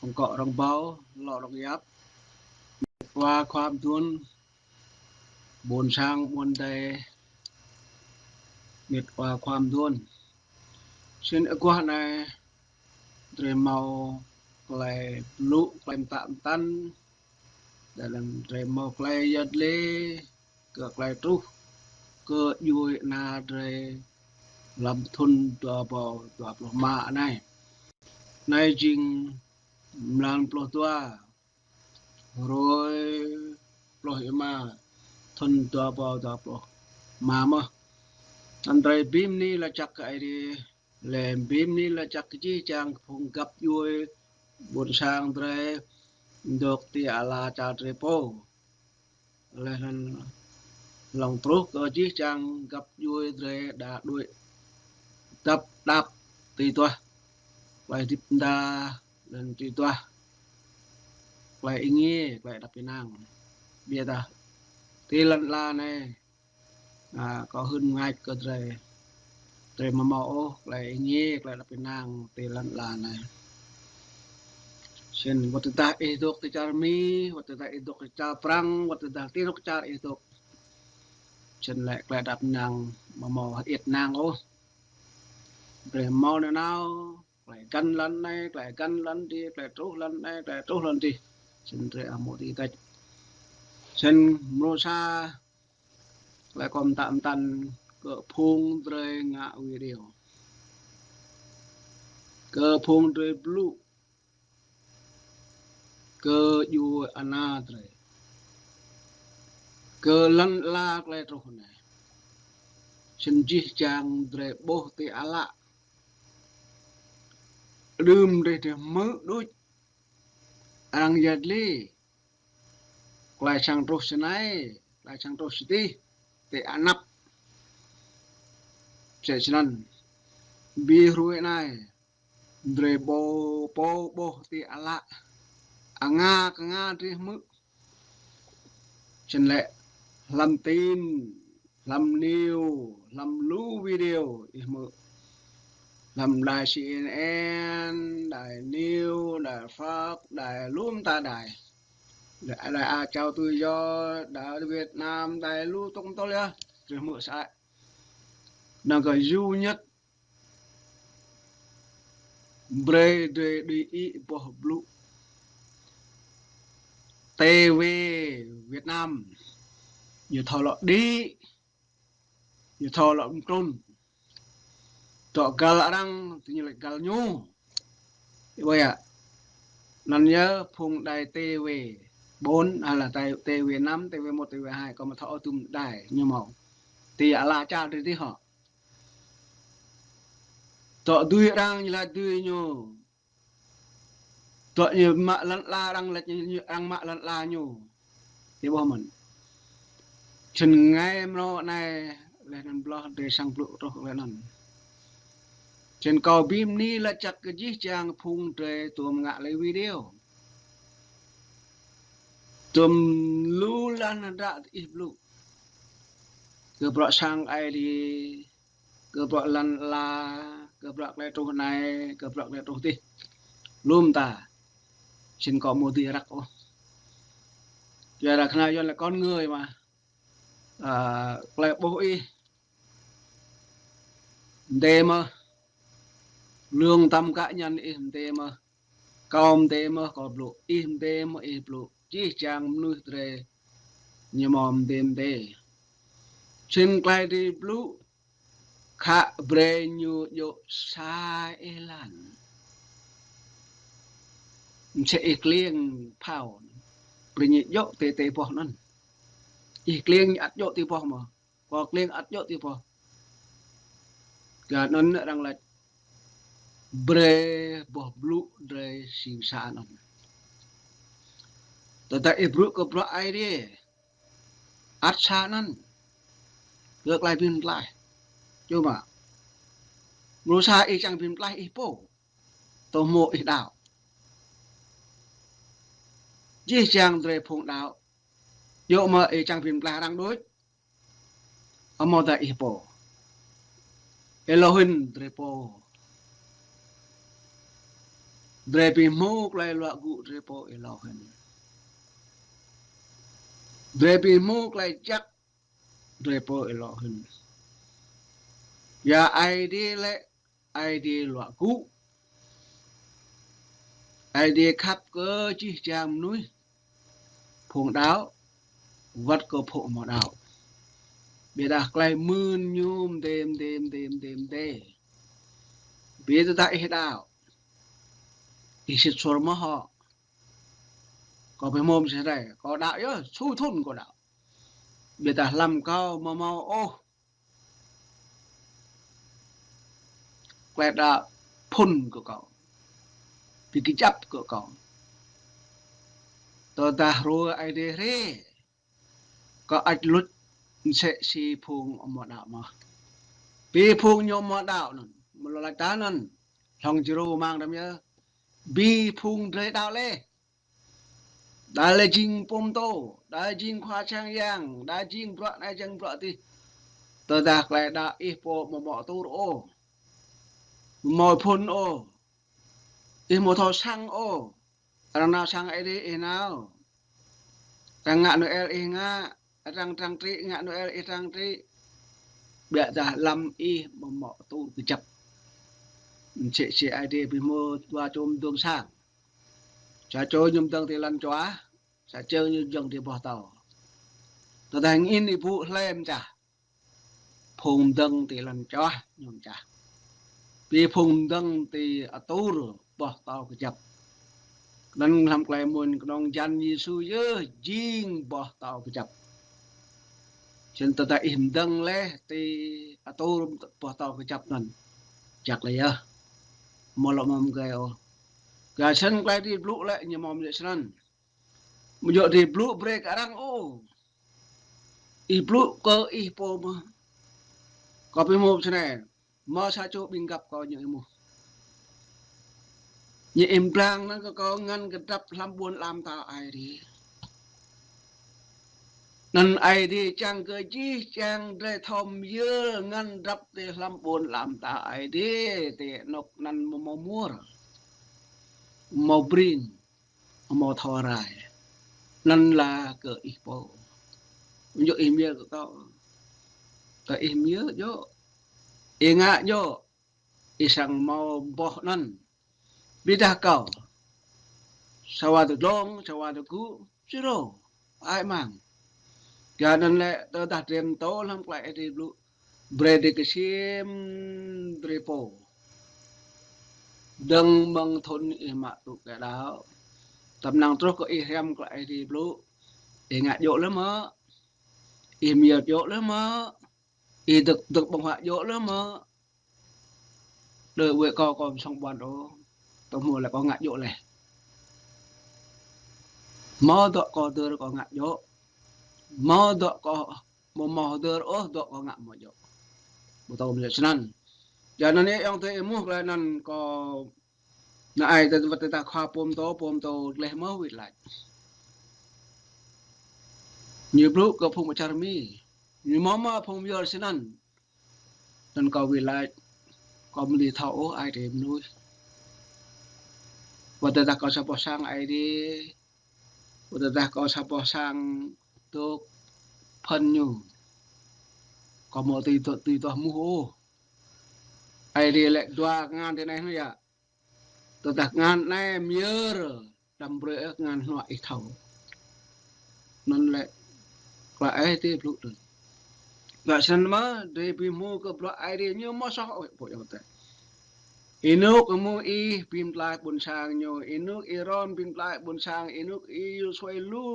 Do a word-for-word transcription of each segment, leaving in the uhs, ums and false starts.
Hăng kơ rŏng ƀâo, lŏ rŏng yap. Mĕt wa khua mduôn, ƀôn sang ƀôn adai, mĕt wa khua mduôn. Sin aguah anai, drơi hmâo tơlơi blŭ, tơlơi mtă mtăn, đa lăng drơi hmâo tơlơi yăt lĕ, kơ tơlơi truh, kơ djuai ana drơi lăm thŭn dua ƀâo dua pluh rơma anai. Anai jing mlan pluh dua, hrơi pluh rơma, thŭn dua ƀâo dua pluh rơma mơh. Anŭn drơi bi mơni laĭ kơ Ơi Adai, lĕ bi mơni laĭ kơ jih jang phung găp djuai ƀôn sang drơi, dŏ ti ala čar drơi pô. Laih anŭn lŏng truh kơ jih jang găp djuai drơi đa đuaĭ dăp đăp tui duah. Tơlơi hơdip mơda, laih anŭn tui duah tơlơi êngiê, tơlơi đăp ênang. Biă dah ti lŏn ala anai, a, kâo hưn mơngač kơ drơi, drơi mơ̆ hmâo ôh tơlơi êngiê, tơlơi đăp ênang ti lŏn ala anai. Sin wơ̆t tơdah ih dŏ ti čar Mi, wơ̆t tơdah ih dŏ ti čar Prăng, wơ̆t tơdah ti anŏ čar ih dŏ, sin lĕ tơlơi đăp ênang mơ̆ hmâo hơiăt ênang ôh. Drơi hmâo nanao, tơlơi găn lŏn anai, tơlơi găn lŏn adih, tơlơi truh lŏn anai, tơlơi truh lŏn adih. Sin drơi ăh mơ̆ ti tĕč. Sin mrô sa, tơlơi kâo mtă mtăn kơ phung drơi ngă video, kơ phung drơi blŭ, kơ djuai ana drơi, kơ lŏn ala tơlơi truh anai. Sin jih jang drơi ƀuh ti ală. Đưm drơi tơhmư̆ đôč arăng yăt lĕ, tơlơi sang truh snei, tơlơi sang truh sơdih, ti anăp. Sĕ snăn, bi hrui anai, drơi ƀuh, pô ƀuh ti ală, anga kơ anga drơi hmư̆. Sin lĕ, hlăm tin, hlăm news, hlăm lu video ih hmư̆. Hlăm đài C N N, đài news, đài Fox, đài lu mơta đài. Đài, đài Á Châu Tự Do, đài Việt Nam, đài lu tŏng tŏl yơh, drơi hmư̆ sơăi. Năng kơ duy nhất brơi drơi đĭ ih boh blŭ. T V Việt Nam, ñu thâo lŏ đĭ, ñu thâo lŏ mtrŭn. Tŏ găl arăng, tơ ñu lĕ găl ñu. Ih ƀuh yơh. Anăn yơh phung đài T V bốn, a lah đài T V năm, T V một, T V hai, kâo mơ̆ thâo ôh tŭm đài ñu mâo. Ti ala čar drơi dih hŏ. Tŏ dưi arăng ñu laĭ dưi ñu. Tŏ ñu mă lŏn ala arăng laĭ ñu, arăng mă lŏn ala ñu. Ih ƀuh mơ̆n. Čăn ngai mrâo anai laih anăn blah drơi sang blŭ truh laih anăn. Čăn kâo bi mni lač jăk kơ jih jang phung drơi tuôm ngă lĕ video. Tuôm lu lăn hdră ih blŭ. Kơ bruă sang Aê Diê, kơ bruă lăn ala, kơ bruă tơlơi truh anai, kơ bruă tơlơi truh dih. Lu mơta. Čăn kâo mơ̆ dưi răk ôh. Yua dah kơnă Yuăn là con người mà. A, tơlơi ƀuh ih mdê mơh. Lương tâm cá nhân ih mdê mơh. Kâo mdê mơh kâo blŭ, ih mdê mơh ih blŭ. Jih jang mnuih drơi ñu mâo mdê mdê. Čăn tơlơi drơi blŭ khă brơi ñu djŏ sa êlan. Msĕ ih kliêng phao, brơi ñu djŏ ti, ti boh anăn. Ih kliêng ñu ăt djŏ ti boh mơh. Kâo kliêng ăt djŏ ti boh. Kơ anăn arăng lač brơi boh blŭ drơi sĭ sa anăn. Tơdah ih blŭ kơ bruă Aê Diê, ăt sa anăn. Kơ tơlơi bi mtlaih. Ču mă. Mrô sa ih čang bi mtlaih ih pô. Tơ hmô ih đaŏ. Jih jang drơi phung đaŏ. Djŏ mơ̆ ih čang bi mtlaih arăng đôč. Amâodah ih pô. Êlâo hĭn drơi pô. Drơi ƀu hmâo tơlơi luă gŭ drơi pô ih lŏ hĭn. Drơi ƀu hmâo tơlơi jăk drơi pô ih lŏ hĭn. Yua Aê Diê lĕ Aê Diê luă gŭ. Aê Diê khăp kơ jih jang mơnuih, phung đaŏ wơ̆t kơ phung ƀu đaŏ. Ƀiădah tơlơi mơ̆n ñu mơdê, mơdê, mơdê, mơdê, mơdê. Ƀiădah ih đaŏ, ih sĭt suôr mơ̆ hŏ? Kâo ƀu hmâo mơsĭt rai, kâo đaŏ yơh, sui thŭn kâo đaŏ. Ƀiădah hlăm kâo ƀu hmâo ôh tơlơi đaŏ phŭn kơ kâo, ƀu kơjăp kơ kâo. Tơdah hrơi Aê Diê rai, kâo ăt luč mơsĕ si phung ƀu đaŏ mơ̆n. Ƀing phung ñu ƀu đaŏ anŭn, mơ̆ lŏ laĭ ta anŭn, hlŏng djru amăng đăm yơh. Ƀing phung drơi đaŏ lĕ, đa lĕ jing pô pơtô, đa jing khua sang yang, đa jing bruă anai jing bruă adih. Tơdah tơlơi đaŏ ih pô ƀu hmâo atur ôh, ƀu hmâo phŭn ôh, ih ƀu thâo sang ôh. Arăng nao sang Aê Diê ih nao. Arăng ngă Noel ih ngă, arăng trang trí ngă Noel ih trang trí. Ƀiădah hlăm ih ƀu hmâo atur kơjăp. Mơsĕ si Aê Diê ƀu hmâo dua čô mơdơ̆ng sang. Sa čô ñu mơdơ̆ng ti lăn čuah, sa čô ñu mơdơ̆ng ti boh tâo. Tơdah angĭn ih ƀuh hlơi mơčah, phung mơdơ̆ng ti lăn čuah ñu mơčah. Ƀing phung mơdơ̆ng ti atur boh tâo kơjăp. Anŭn hlăm tơlơi mơ̆n kơnơ̆ng jăn Yêsu yơh jing boh tâo kơjăp. Snăn tơdah ih mơdơ̆ng lĕ ti atur boh tâo kơjăp anŭn, jăk lĕ yơh. Ƀu lŏ mơ̆ng gơ̆ ôh. Gah snăn tơlơi Aê Diê blŭ lĕ ñu mơ̆ mơ̆ snăn. Ƀu djơ̆ Aê Diê blŭ brơi kơ arăng ôh. Ih blŭ kơ ih pô mơ̆n. Kâo ƀu hmâo snei, mơ̆ sa čô ƀing găp kâo ñu êmuh. Ñu ƀuh blang anŭn kơ kâo ngăn kơ drăp hlăm ƀuôn ala mơta Aê Diê. Anŭn Aê Diê čang kơ jih jang drơi thâo yơh ngăn drăp ti hlăm ƀuôn ala mơta Aê Diê, ti anôk anŭn ƀu hmâo muôr, ƀu hmâo brin, ƀu hmâo thâo rai. Anŭn lĕ kơ ih pô. Ƀu djơ̆ ih mơyơr kơ kâo. Tơ ih mơyơr djơ̆, ih ngă djơ̆, ih srăng hmâo boh anŭn. Ƀiădah kâo, sa wơ̆t tơdlông, sa wơ̆t tơgŭ, sĭt ôh, ai mang. Yua anŭn lĕ tơdah drơi pơtô hlăm tơlơi Aê Diê blŭ, brơi drơi kơsem drơi pô. Dơ̆ng mơ̆ng thŭn ih mă tŭ tơlơi đaŏ, tơm năng truh kơ ih hriăm tơlơi Aê Diê blŭ, ih ngă djơ̆ lĕ mơ̆? Ih mơyơr djơ̆ lĕ mơ̆? Ih dơ̆k, dơ̆k ƀơ̆ng huă djơ̆ lĕ mơ̆? Đơi wơ̆t kâo, kâo ƀu sŏng ƀuăn ôh. Tơhmô lĕ kâo ngă djơ̆ leh. Mơ̆ dŏ kâo dơ̆r kâo ngă djơ̆. Mơ̆ dŏ kâo ƀu hmâo dơ̆r ôh, dŏ kâo ngă mơ̆ djơ̆. Ƀu thâo mơ̆ snăn. Yua anŭn yơh ayŏng adơi êmuh tơlơi anŭn kâo nao ai tơ wơ̆t tơdah khua pô pơtô, pô pơtô leh mơ̆ wĭt lač. Ñu blŭ kơ phung pơčar Mi. Ñu mơ̆ mơ̆ phung mơyơr snăn. Anŭn kâo wĭt lač, kâo ƀu dưi thâo ôh Aê Diê mơnuih. Wơ̆t tơdah kâo sa boh sang Aê Diê, wơ̆t tơdah kâo sa boh sang dŏ phŭn ñu, kâo ƀu dưi dŏ, dưi dŏ hmư̆ ôh. Aê Diê lĕ dua tơngan ti anai hă yơh. Tơdah tơngan anai mơyơr, đăm brơi ôh tơngan hnuă ih thâo. Anŭn lĕ tơlơi Aê Diê blŭ anŭn. Yua snăn mơ̆, drơi ƀu hmâo kơ bruă Aê Diê ñu mơ̆ soh ôh pô ayŏng adơi. Ênuk mơ̆ ih bi mtlaih ƀuôn sang ñu, ênuk Y-Rôn bi mtlaih ƀuôn sang, ênuk Y-Yôsuê lu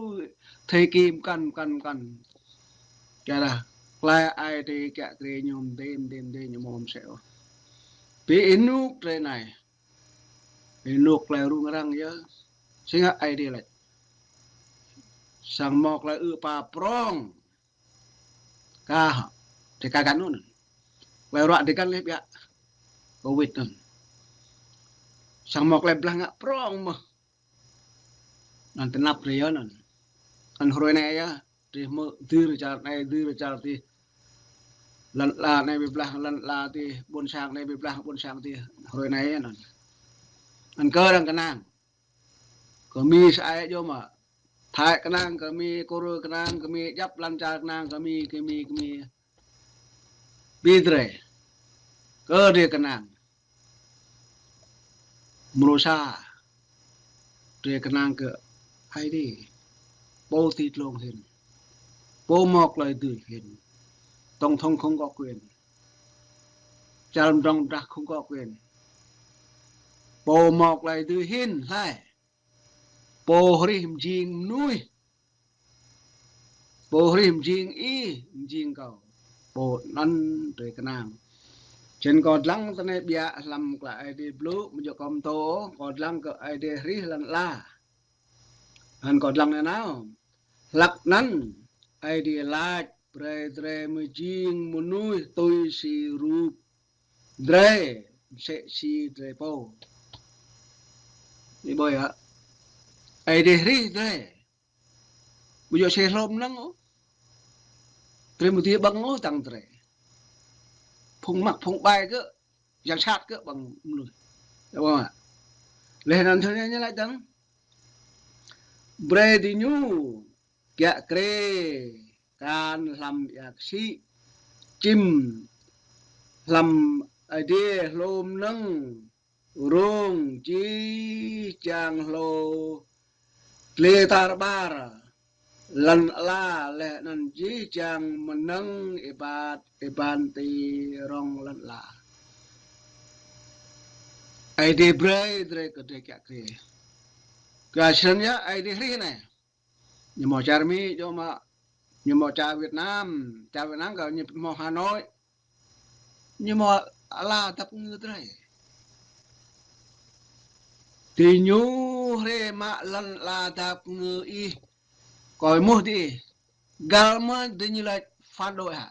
thê ki mkăn, mkăn, mkăn. Kơ dah tơlơi Aê Diê kiă kriê ñu mơdê, mơdê, mơdê ñu mơ̆ mơsĕ ôh. Bi ênuk drơi anai. Ênuk tơlơi rŭng răng yơh. Sĭt ngă Aê Diê lač. Srăng hmâo tơlơi ư̆ pă prŏng. Kah, tơ kah găn anŭn. Tơlơi ruă dơ̆ng găn leh biă. Covid anŭn. Srăng hmâo tơlơi blah ngă prŏng mơ̆n. Anŭn tơnap drơi yơh anŭn. Anŭn hrơi anai yơh. Drơi hmư̆ dưr čar anai, dưr čar adih. Lŏn ala anai bi blah, lŏn ala adih, ƀuôn sang anai bi blah, ƀuôn sang adih. Hrơi anai anŭn. Anŭn kơ arăng kơnang. Kơ Mi sa ai jŏ mă. Thái kơnang, kơ Mi Kur kơnang, kơ Mi djŏp lŏn čar kơnang, kơ Mi, kơ Mi, kơ Mi. Ƀing drơi. Kơ drơi kơnang. Mrô sa. Drơi kơnang kơ Aê Diê. Pô ti tlông hĭn. Pô mŏk lơi dưi hĭn. Tổng thống không có quyền. Čar mdrŏng drah không có quyền. Pô mŏk lơi dưi hĭn hlơi. Pô hrih mjing mnuih. Pô hrih mjing ih, mjing kâo. Pô anŭn drơi kơnang. Čen kâo dlăng tơnai ƀiă hlăm klă Aê Diê blŭ, mơjŏ kâo pơtô, kâo dlăng kơ Aê Diê hrih lŏn ala. Hăng kâo dlăng nanao. Hlăk anŭn, Aê Diê laĭ, brơi drơi mơjing mơnuih tui si rup drơi, msĕ si drơi pô. Ih ƀuh yơh. Aê Diê hrih drơi. Ƀu djơ̆ sĭt hlô mơnơ̆ng ôh. Drơi mơ̆ ti ƀơ̆ng ôh tăng drơi. Phung măk phung ƀai kơ, yang sat kơ ƀơ̆ng mơnuih. Ih ƀuh mă. Laih anŭn tơl ñu laĭ tăng. Brơi diñu kiă kriê, kan hlăm ia ksĭ, čim hlăm Aê Diê hlô mơnơ̆ng, rông jih jang hlô tlê tar ƀar lŏn ala, laih anŭn jih jang mơnơ̆ng êbat êban ti rŏng lŏn ala. Aê Diê brơi drơi kơ drơi kiă kriê. Kơ snăn yơh Aê Diê hrih anai. Ñu hmâo čar Mi, djŏ mă, ñu hmâo čar Việt Nam, čar Việt Nam kơ ñu hmâo Hà Nội. Ñu hmâo ala dăp ngư drơi. Diñu hrê mă lŏn ala dăp ngư ih. Kơ mơ̆ diih. Găl mơ̆ diñu laĭ phản đối hă.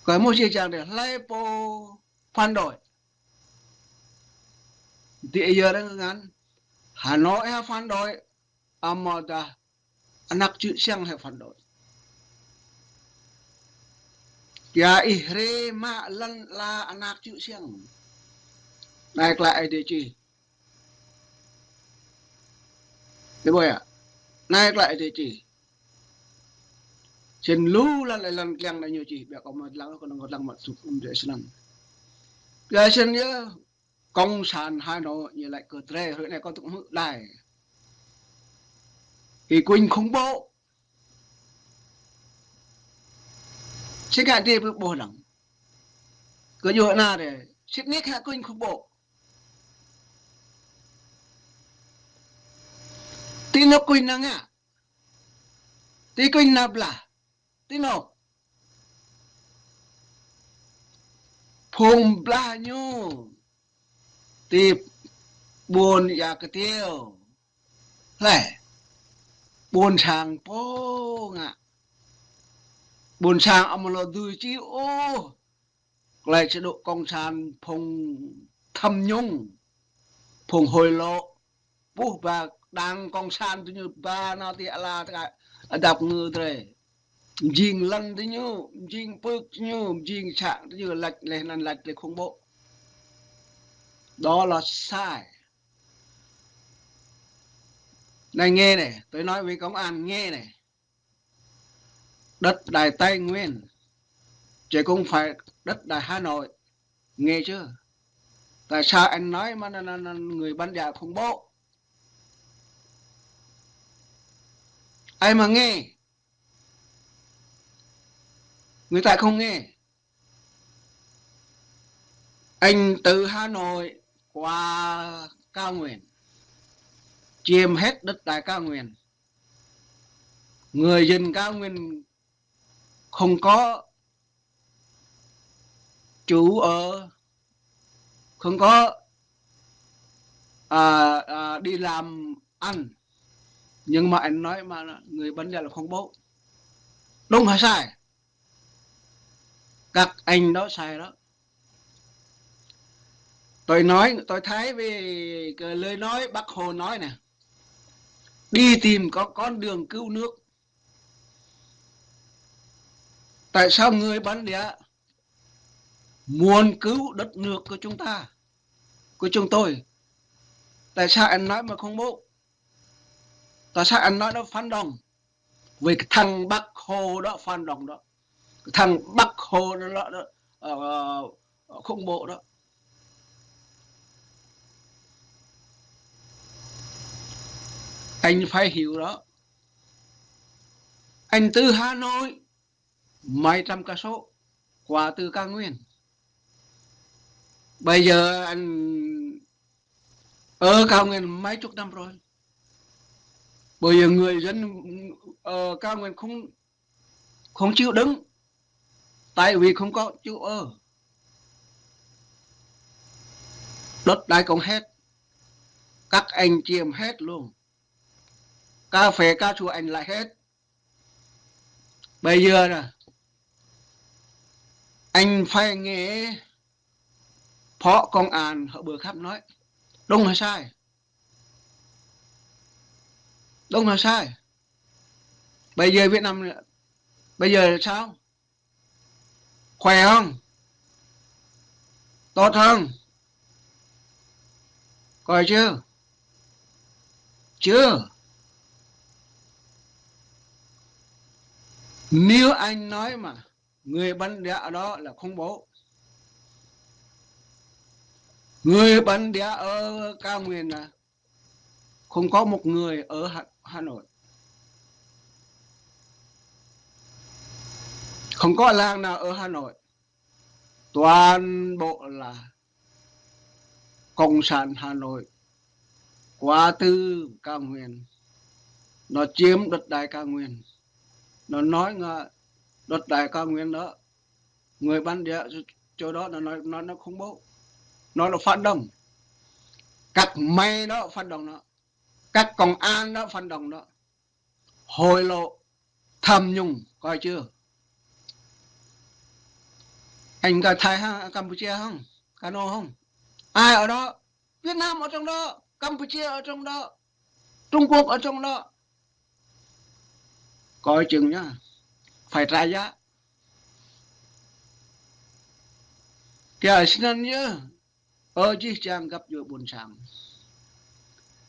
Kơ mơ̆ jih jang drơi hlơi pô phản đối. Diih yơh arăng ngăn. Hà Nội hă phản đối. Amâodah anak čư̆ siăng hă phản đối. Kiă ih hrê mă lŏn ala anak čư̆ siăng. Anai klă Aê Diê čih. Ih ƀuh yơh. Anai klă Aê Diê čih. Čen lu lŏn ala lŏn kliăng anai ñu čih. Biă kâo mă dlăng, kâo năng kâo dlăng mă sŭk um djơ̆ snăn. Kiă čen yơh. Cộng sản Hà Nội ñu laĭ kơ drơi, hrơi anai kâo tŭ hmư̆ đài. Ih kuñ khủng bố. Sĭt ngă drơi ƀu ƀuh lăng. Kơ yua anŭn drơi, sĭt nik hă kuñ khủng bố. Ti anŏ kuñ anŭn ngă. Ti kuñ anŭn blah. Ti anŏ. Phung blah ñu. Ti ƀuôn Ia Kơtiâo. Hlơi. Ƀuôn sang pô ngă. Ƀuôn sang amâo lŏ dưi či ôh. Klei chế độ cộng sản phung tham nhũng, phung hối lộ, ƀuh ba đảng cộng sản diñu ba nao ti ala tơkai adăp ngư drơi. Mjing lŏn diñu, mjing pưk diñu, mjing sang diñu, laĭ laih anŭn laĭ laih khủng bố. Đó là sai. Anai nghe này, tôi nói với công an nghe này. Đất đai Tây Nguyên, chứ không phải đất đai Hà Nội. Nghe chưa? Tại sao anh nói mà, mà, mà, mà người bản địa khủng bố? Ai mà nghe? Người ta không nghe. Anh từ Hà Nội qua Cao Nguyên, chiếm hết đất đai Cao Nguyên. Người dân Cao Nguyên không có chủ ở, không có, à, à, đi làm ăn. Nhưng mà anh nói mà người bản địa là khủng bố. Đúng hay sai? Các anh đó sai đó. Tôi nói, tôi thấy về cái lời nói Bác Hồ nói nè, đi tìm có con đường cứu nước. Tại sao người bản địa muốn cứu đất nước của chúng ta? của chúng tôi. Tại sao anh nói mà khủng bố? Tại sao anh nói đó phản động? Vì cái thằng Bác Hồ đó phản động đó. Cái thằng Bác Hồ đó, đó, đó ờ, khủng bố đó. Anh phải hiểu đó. Anh từ Hà Nội, mấy trăm cây số, qua từ Cao Nguyên. Bây giờ anh ở Cao Nguyên mấy chục năm rồi. Bây giờ người dân ở Cao Nguyên không, không chịu đứng, tại vì không có chỗ ở. Đất đai cũng hết, các anh chiếm hết luôn. Cà phê cao su anh lấy hết. Bây giờ nè, anh phải nghe phó công an ở bờ khắp nói. Đúng hay sai? Đúng hay sai? Bây giờ Việt Nam, bây giờ sao? Khỏe không? Tốt không? Coi chưa? Chưa. Nếu anh nói mà người bản địa ở đó là khủng bố. Người bản địa ở Cao Nguyên là không có một người ở Hà, Hà Nội. Không có làng nào ở Hà Nội. Toàn bộ là Cộng sản Hà Nội qua từ Cao Nguyên. Nó chiếm đất đai Cao Nguyên. Nó nói ngờ đất đai Cao Nguyên đó, người bản địa chỗ đó nó nói, nó, nó khủng bố. Nó là phản động. Các mày đó phản động đó. Các công an đó phản động đó. Hối lộ, tham nhũng, coi chưa? Anh có Thái hả? Campuchia không? Kano không? Ai ở đó? Việt Nam ở trong đó, Campuchia ở trong đó, Trung Quốc ở trong đó. Coi chừng nhá, phải trả giá. Kìa, xin anh nhớ, ơ jih jang găp djuai ƀuôn sang.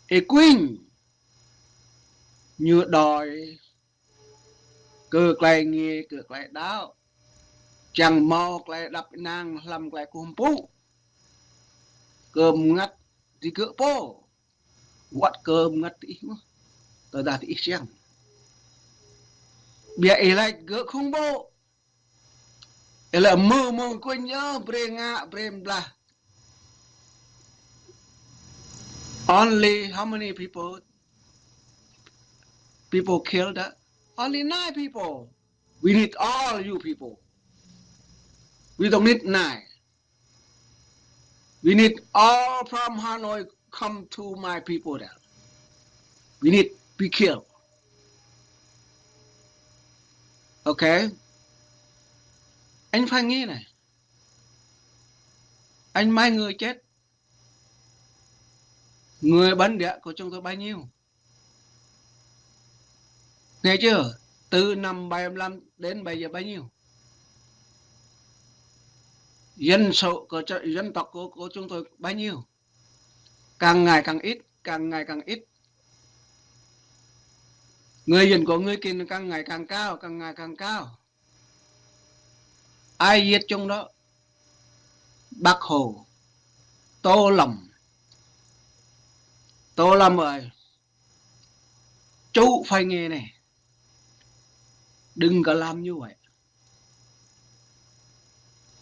Ê Quynh, ñu đòi kơ klei nge, kơ klei đaŏ. Čang mâo klei đăp ênang hlăm klei kơkuh pơpŭ. Kơ mơngăt digơ̆ pô. Wăt kơ mơngăt diih mơh. Tơdah diih čiăng. Biă ih laĭ gơ̆ khủng bố. Ê lĕ mơ̆ mơ̆ng kuñ yơh, brơi ngă, brơi blah. Only how many people, people killed? Only nine people. We need all you people. We don't need nine. We need all from Hanoi come to my people there. We need be killed. Okay? Anh phải nghe này. Anh mai người chết. Người bản địa của chúng tôi bao nhiêu? Nghe chưa? Từ năm bảy mươi lăm đến bây giờ bao nhiêu? Dân số của ch-, dân tộc của, của chúng tôi bao nhiêu? Càng ngày càng ít, càng ngày càng ít. Người dân của người Kinh càng ngày càng cao, càng ngày càng cao. Ai giết chúng đó? Bác Hồ, Tô Lâm. Tô Lâm ơi, chú phải nghe này. Đừng có làm như vậy.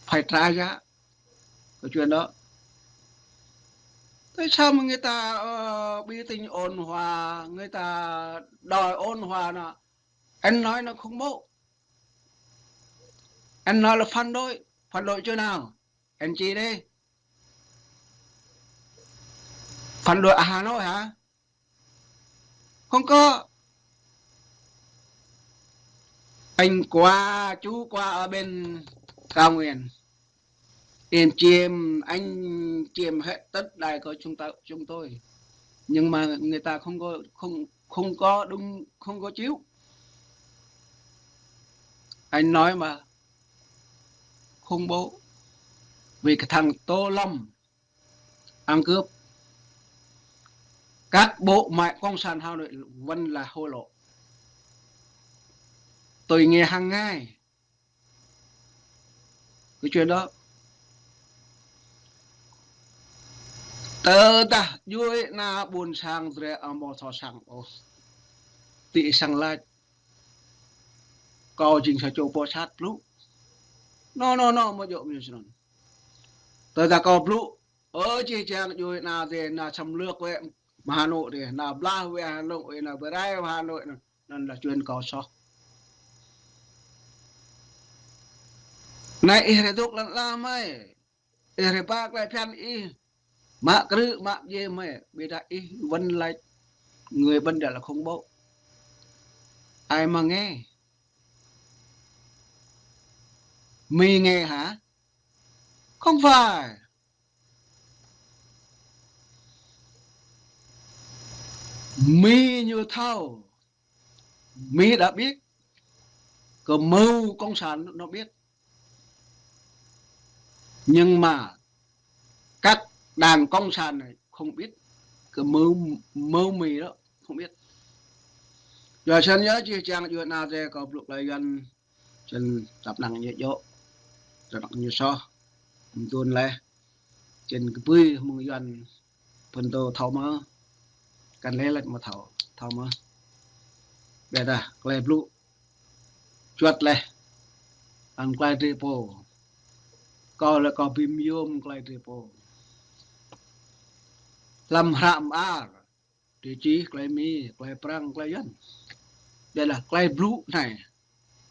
Phải trả giá cái chuyện đó. Tại sao mà người ta, ờ, biểu tình ôn hòa, người ta đòi ôn hòa nọ? Anh nói nó khủng bố. Anh nói là phản đối. Phản đối chỗ nào? Anh chỉ đi. Phản đối ở Hà Nội hả? Không có. Anh qua, chú qua ở bên Cao Nguyên. Anh chiếm, anh chiếm hết đất đai của chúng ta, chúng tôi. Nhưng mà người ta không có, không, không có đúng, không có chịu. Anh nói mà khủng bố. Vì cái thằng Tô Lâm, ăn cướp. Các bộ máy cộng sản Hà Nội vẫn là hối lộ. Tôi nghe hàng ngày cái chuyện đó. Tơdah djuai ana ƀôn sang drei amâo thâo săng ôh, ti sang lač kâo jing sa čô pô sat blŭ. No, no, no, amâo djơ̆ mơ̆ng snăn. Tơdah kâo blŭ, ơ, čih čang djuai ana drei, ana xâm lược wĕ mơ̆ng Hà Nội drei, ana blah wĕ Hà Nội, ana bơrai wĕ Hà Nội, anăn, anăn là chuyện kâo soh. Anai ih rai dôk lăn ala mơ̆, ih rai ba klei phiăn ih, mă krư̆, mă djai mơ̆, ƀiădah ih wăn lač người Bình đã là khủng bố. Ai mă nghe? Mi nghe hả? Không phải. Mi ñu thâo, Mi đã biết, kơ mơ̆ cộng sản nó biết. Nhưng mà các đảng cộng sản này không biết, kơ mơ̆, mơ̆ Mi đó không biết. Yua snăn yơh čih čang djuai ana drei kâo blŭ klei Yuăn, snăn tăp năng ñu djơ̆, tăp năng ñu soh, mơ̆ng tuôn leh. Snăn kơ ƀuh mơ̆ng Yuăn phŭn tô thâo mơ̆, kăn lĕ lač amâo thâo, thâo mơ̆. Ƀiădah klei blŭ čuăt leh, anăn klei drei pô. Kâo lĕ kâo bi mơyôm klei drei pô. Hlăm hră mơar, drei čih klei Mi, klei Prăng, klei Yuăn. Ƀiădah klei blŭ anai,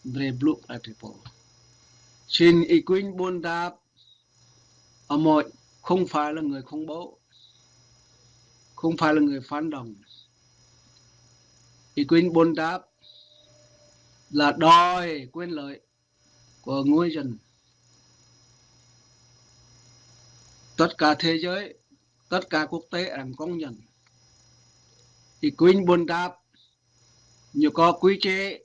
drei blŭ klei drei pô. Snăn Y Quynh Bôn Dap amâo, không phải là người khủng bố, không phải là người phản động. Y Quynh Bôn Dap là đòi quyền lợi của người dân. Tất cả thế giới, tất cả quốc tế arăng công nhận. Y Quynh Bôn Dap, ñu có quy chế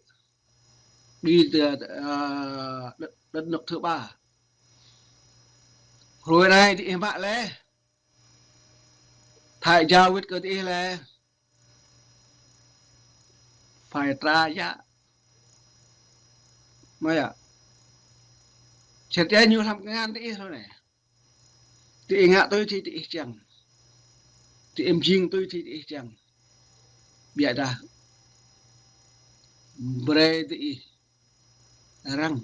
đi từ, ờ, đất, đất nước thứ ba. Hruê anai diih mă leh, thâo jao wĭt kơ diih leh, phải trả giá. Mơ̆ yơh. Čơt yơh ñu hlăm kngan diih hruê anai. Diih ngă tui si diih čiăng. Diih mjing tui si diih čiăng. Ƀiădah brei diih arăng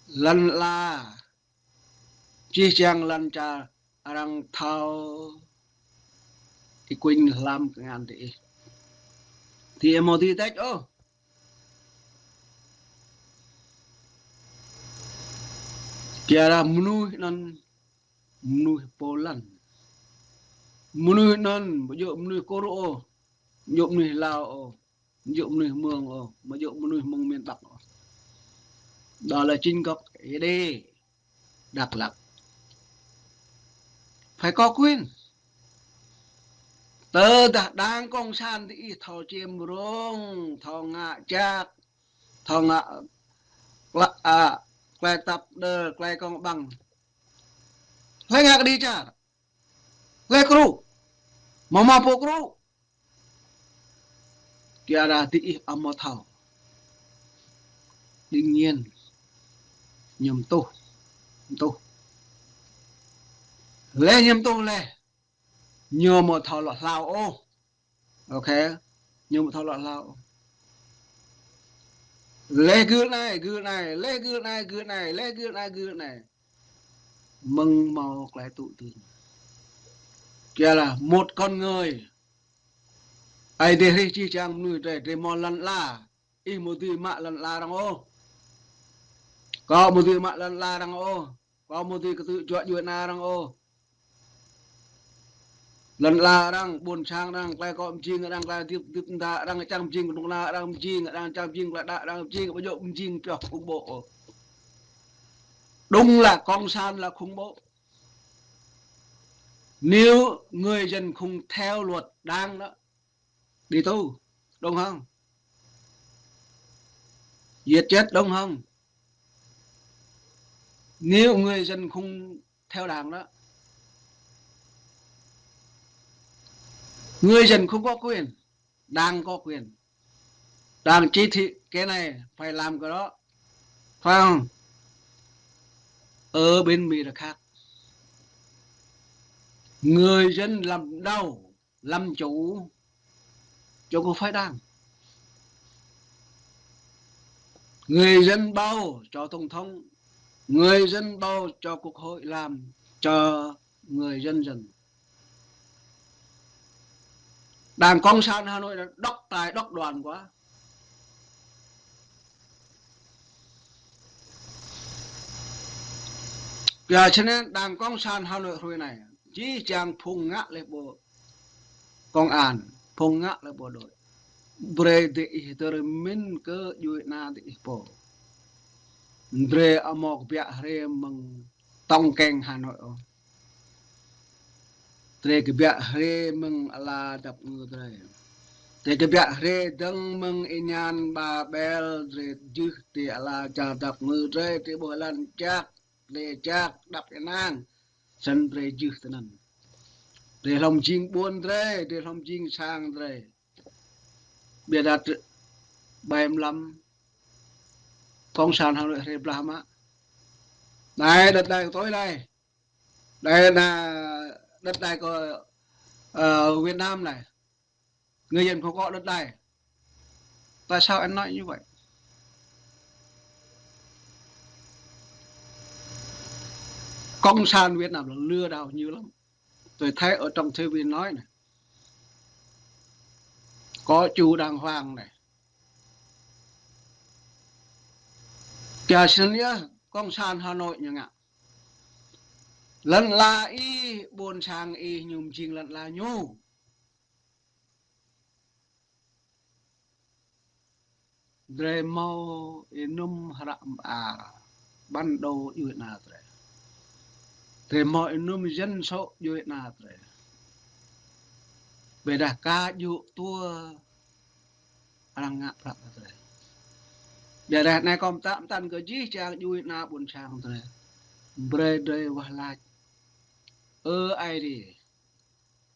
lăn ala, čih čang lăn čar arăng thâo Y Quynh hlăm kngan diih. Diih amâo dưi tĕč ôh. Kyuadah mnuih anăn, mnuih pô lăn. Mnuih anăn amâo djơ̆ mnuih Kur ôh, amâo djơ̆ mnuih Lao ôh, amâo djơ̆ mnuih Mường ôh, amâo djơ̆ mnuih mơ̆ng miền Bắc ôh. Đó là chính gốc Ê Đê, Đắk Lắk. Phải có quyền. Tơdah đảng cộng sản diih thâo čiêm rông, thâo ngă čăk, thâo ngă klă, a, klei tăp đơr, klei công bằng. Hlei ngă kơđi čar? Hlei krŭ? Mơ̆ mă pô krŭ? Kyuadah diih amâo thâo. Đương nhiên. Ñu tuh. Tuh. Leh ñu tuh leh, ñu amâo thâo lŏ hlao ôh. Ok. Ñu amâo thâo lŏ hlao ôh. Leh gưl anai, gưl anai, leh gưl anai, gưl anai, leh gưl anai, gưl anai. Mơ̆ng mâo klei tŭ dưn. Kyuadah một con người, Aê Diê hrih čih čang mnuih drei, drei mâo lăn ala. Ih amâo dưi mă lăn ala arăng ôh. Kâo amâo dưi mă lăn ala arăng ôh. Kâo amâo dưi kơtư̆ juă djuê ana arăng ôh. Lăn ala arăng, ƀuôn sang arăng, klei kơ mjing arăng, klei hơdip, hơdip mơda arăng, čang mjing kơnuk kơna arăng mjing, arăng čang mjing klei đăo arăng mjing, ƀu djơ̆ mjing pioh khủng bố ôh. Đúng là cộng sản là khủng bố. Nếu người dân không theo luật đảng đó, đi tù, đúng không? Giết chết, đúng không? Nếu người dân không theo đảng đó, Người dân không có quyền, đảng có quyền. Đảng chỉ thị cái này phải làm cái đó. Phải không? Ở bên Mỹ là khác. Người dân làm đầu, làm chủ, chủ của phái đảng. Người dân bầu cho tổng thống, người dân bầu cho quốc hội làm cho người dân dân. Đảng Cộng sản Hà Nội là độc tài, độc đoán quá. Kơ sĭt anŭn Đảng Cộng sản Hà Nội hrơi anai, jih jang phung ngă lĕ bộ công an, phung ngă lĕ bộ đội. Brơi diih hơdơr mĭn kơ djuai ana diih pô. Drơi ƀu hmâo kơbiă hrơi mơ̆ng tŏng keng Hà Nội ôh. Drơi kơbiă hrơi mơ̆ng ala dăp ngư drơi. Drơi kơbiă hrơi dơ̆ng mơ̆ng êñan ba ƀel drơi jưh ti ala čar dăp ngư drơi, drơi ƀuh lăn čar, drơi čar đăp ênang. Sĭt drơi jưh tơ anŭn. Drơi hlŏng jing ƀôn drơi, drơi hlŏng jing sang drơi. Ƀiă đa ƀai mlam Cộng sản Hà Nội hrơi blah mă. Anai, đất đai của tôi đây. Đây là đất đai của, ờ, Việt Nam này. Người dân không có đất đai. Tại sao anh nói như vậy? Cộng sản Việt Nam là lừa đảo nhiều lắm. Tôi thấy ở trong TV nói này. Có chủ đàng hoàng này. Kơ sĭt anŭn yơh, Cộng sản Hà Nội ñu ngă. Lŏn ala ih, ƀôn sang ih, ñu mơjing lŏn ala ñu. Drơi hmâo ênŭm hră mơar, bản đồ djuai ana drơi. Drơi hmâo ênŭm dân số djuai ana drơi. Ƀiă đa kơ djơ̆ tui arăng ngă prăk drơi. Ƀiă đa anai kâo pơtă pơtăn kơ jih jang djuai ana ƀôn sang drơi. Brơi drơi wah lač. Ơ Aê Diê,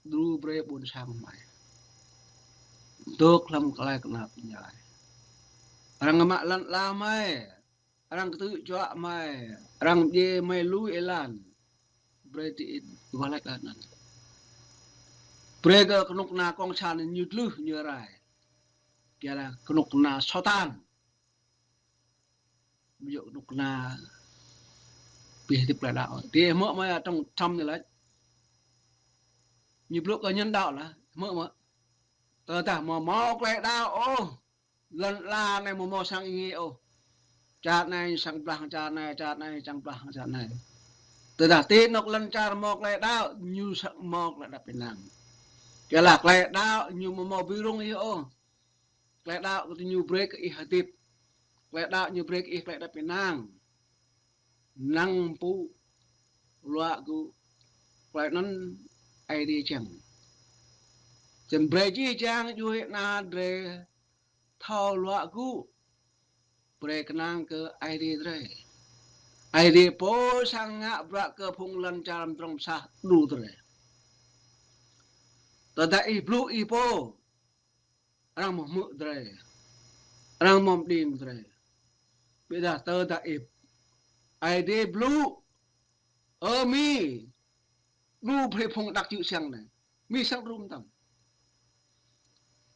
đru brơi ƀôn sang mơi dŏ hlăm tơlơi kơnap ñai. Arăng mă lŏn ala mơi, arăng kơtư̆ juă mơi, arăng djai mơi lui êlan. Brơi diih wah lač lŏn anŭn. Brơi kơ kơnuk kơna Cộng sản ñu tlưh ñu rai. Kơ kơnuk kơna Satan. Ƀu djơ̆ kơnuk kơna pih tĭp tơlơi đaŏ. Tui hmư̆ mơi trong thăm anai lač. Ñu blŭ kơ ñu đaŏ lah, hmư̆ mơi. Tơdah hmâo hmâo tơlơi đaŏ ôh, lŏn ala anai hmâo hmâo sang êngiê ôh. Čar anai sang blah čar anai, čar anai sang blah čar anai. Tơdah ti anŏ lŏn čar hmâo tơlơi đaŏ, ñu săng hmâo tơlơi đăp ênang. Kơ lah tơlơi đaŏ ñu hmâo hmâo ƀing rŭng ih ôh. Tơlơi đaŏ kơ ñu brơi kơ ih hơdip. Tơlơi đaŏ ñu brơi kơ ih tơlơi đăp ênang. Năng pŭ luă gŭ. Tơlơi anŭn Aê Diê čang. Sĭt brơi jih jang djuai ana drơi thâo luă gŭ. Brơi kơnang kơ Aê Diê drơi. Aê Diê pô săng ngă bruă kơ phung lŏn čar mơdrŏng sah đru drơi. Tơdah ih blŭ ih pô, arăng hmâo hmư̆ drơi. Arăng hmâo mơđing drơi. Ƀiă đa tơdah ih Aê Diê blŭ. Ơ Mi, đru brơi phung đăk jưh siăng anai. Mi săng đru mơtam.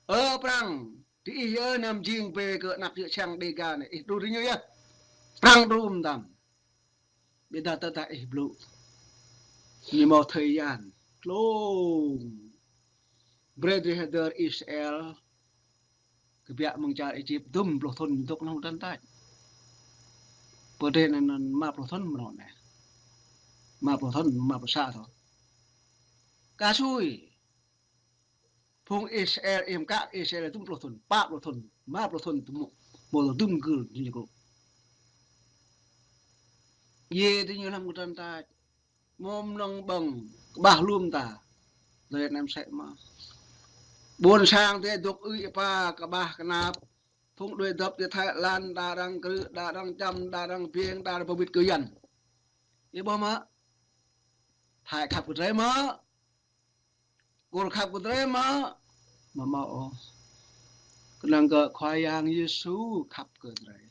Ơ Prăng, diih yơh ñu mơjing brơi kơ đăk jưh siăng Đêga anai. Ih đru diñu yơh. Prăng đru mơtam. Ƀiă đa tơdah ih blŭ. Ñu hmâo thời gian tlông. Brơi drơi hơdơr Israel kơbiă mơ̆ng čar Êjip dŭm pluh thŭn dŏ kơnơ̆ng tơntač. Pơdrĕ anŭn anŭn rơma pluh thŭn mơ̆ng anai. Rơma pluh thŭn, rơma pluh sa thŭn. Kơ sui. Phung Israel, ih mơkă Israel dŭm pluh thŭn, pă pluh thŭn, rơma pluh thŭn tơmŭ, mơ̆ dŭm gưl ñu gơ̆. Yê diñu hlăm kơdrăn ta, mơ̆ng mơnơ̆ng ƀơ̆ng, kơƀah lŏm ta. Drơi anăm sĕ mă. Ƀôn sang tơ dŏ ư̆ êpa, kơƀah kơnap. Phung đuaĭ dŏp tơ Thái Lan, đa arăng krư̆, đa arăng čăm, đa arăng biêng, đa arăng pơbĭt kơ Yuan. Ih ƀuh mơ̆? Thái khăp kơ drơi mơ̆? Kơ khăp kơ drơi mơ̆? Mơ̆ mơ̆ ôh. Kơnơ̆ng kơ Khua Yang Yêsu khăp kơ drơi.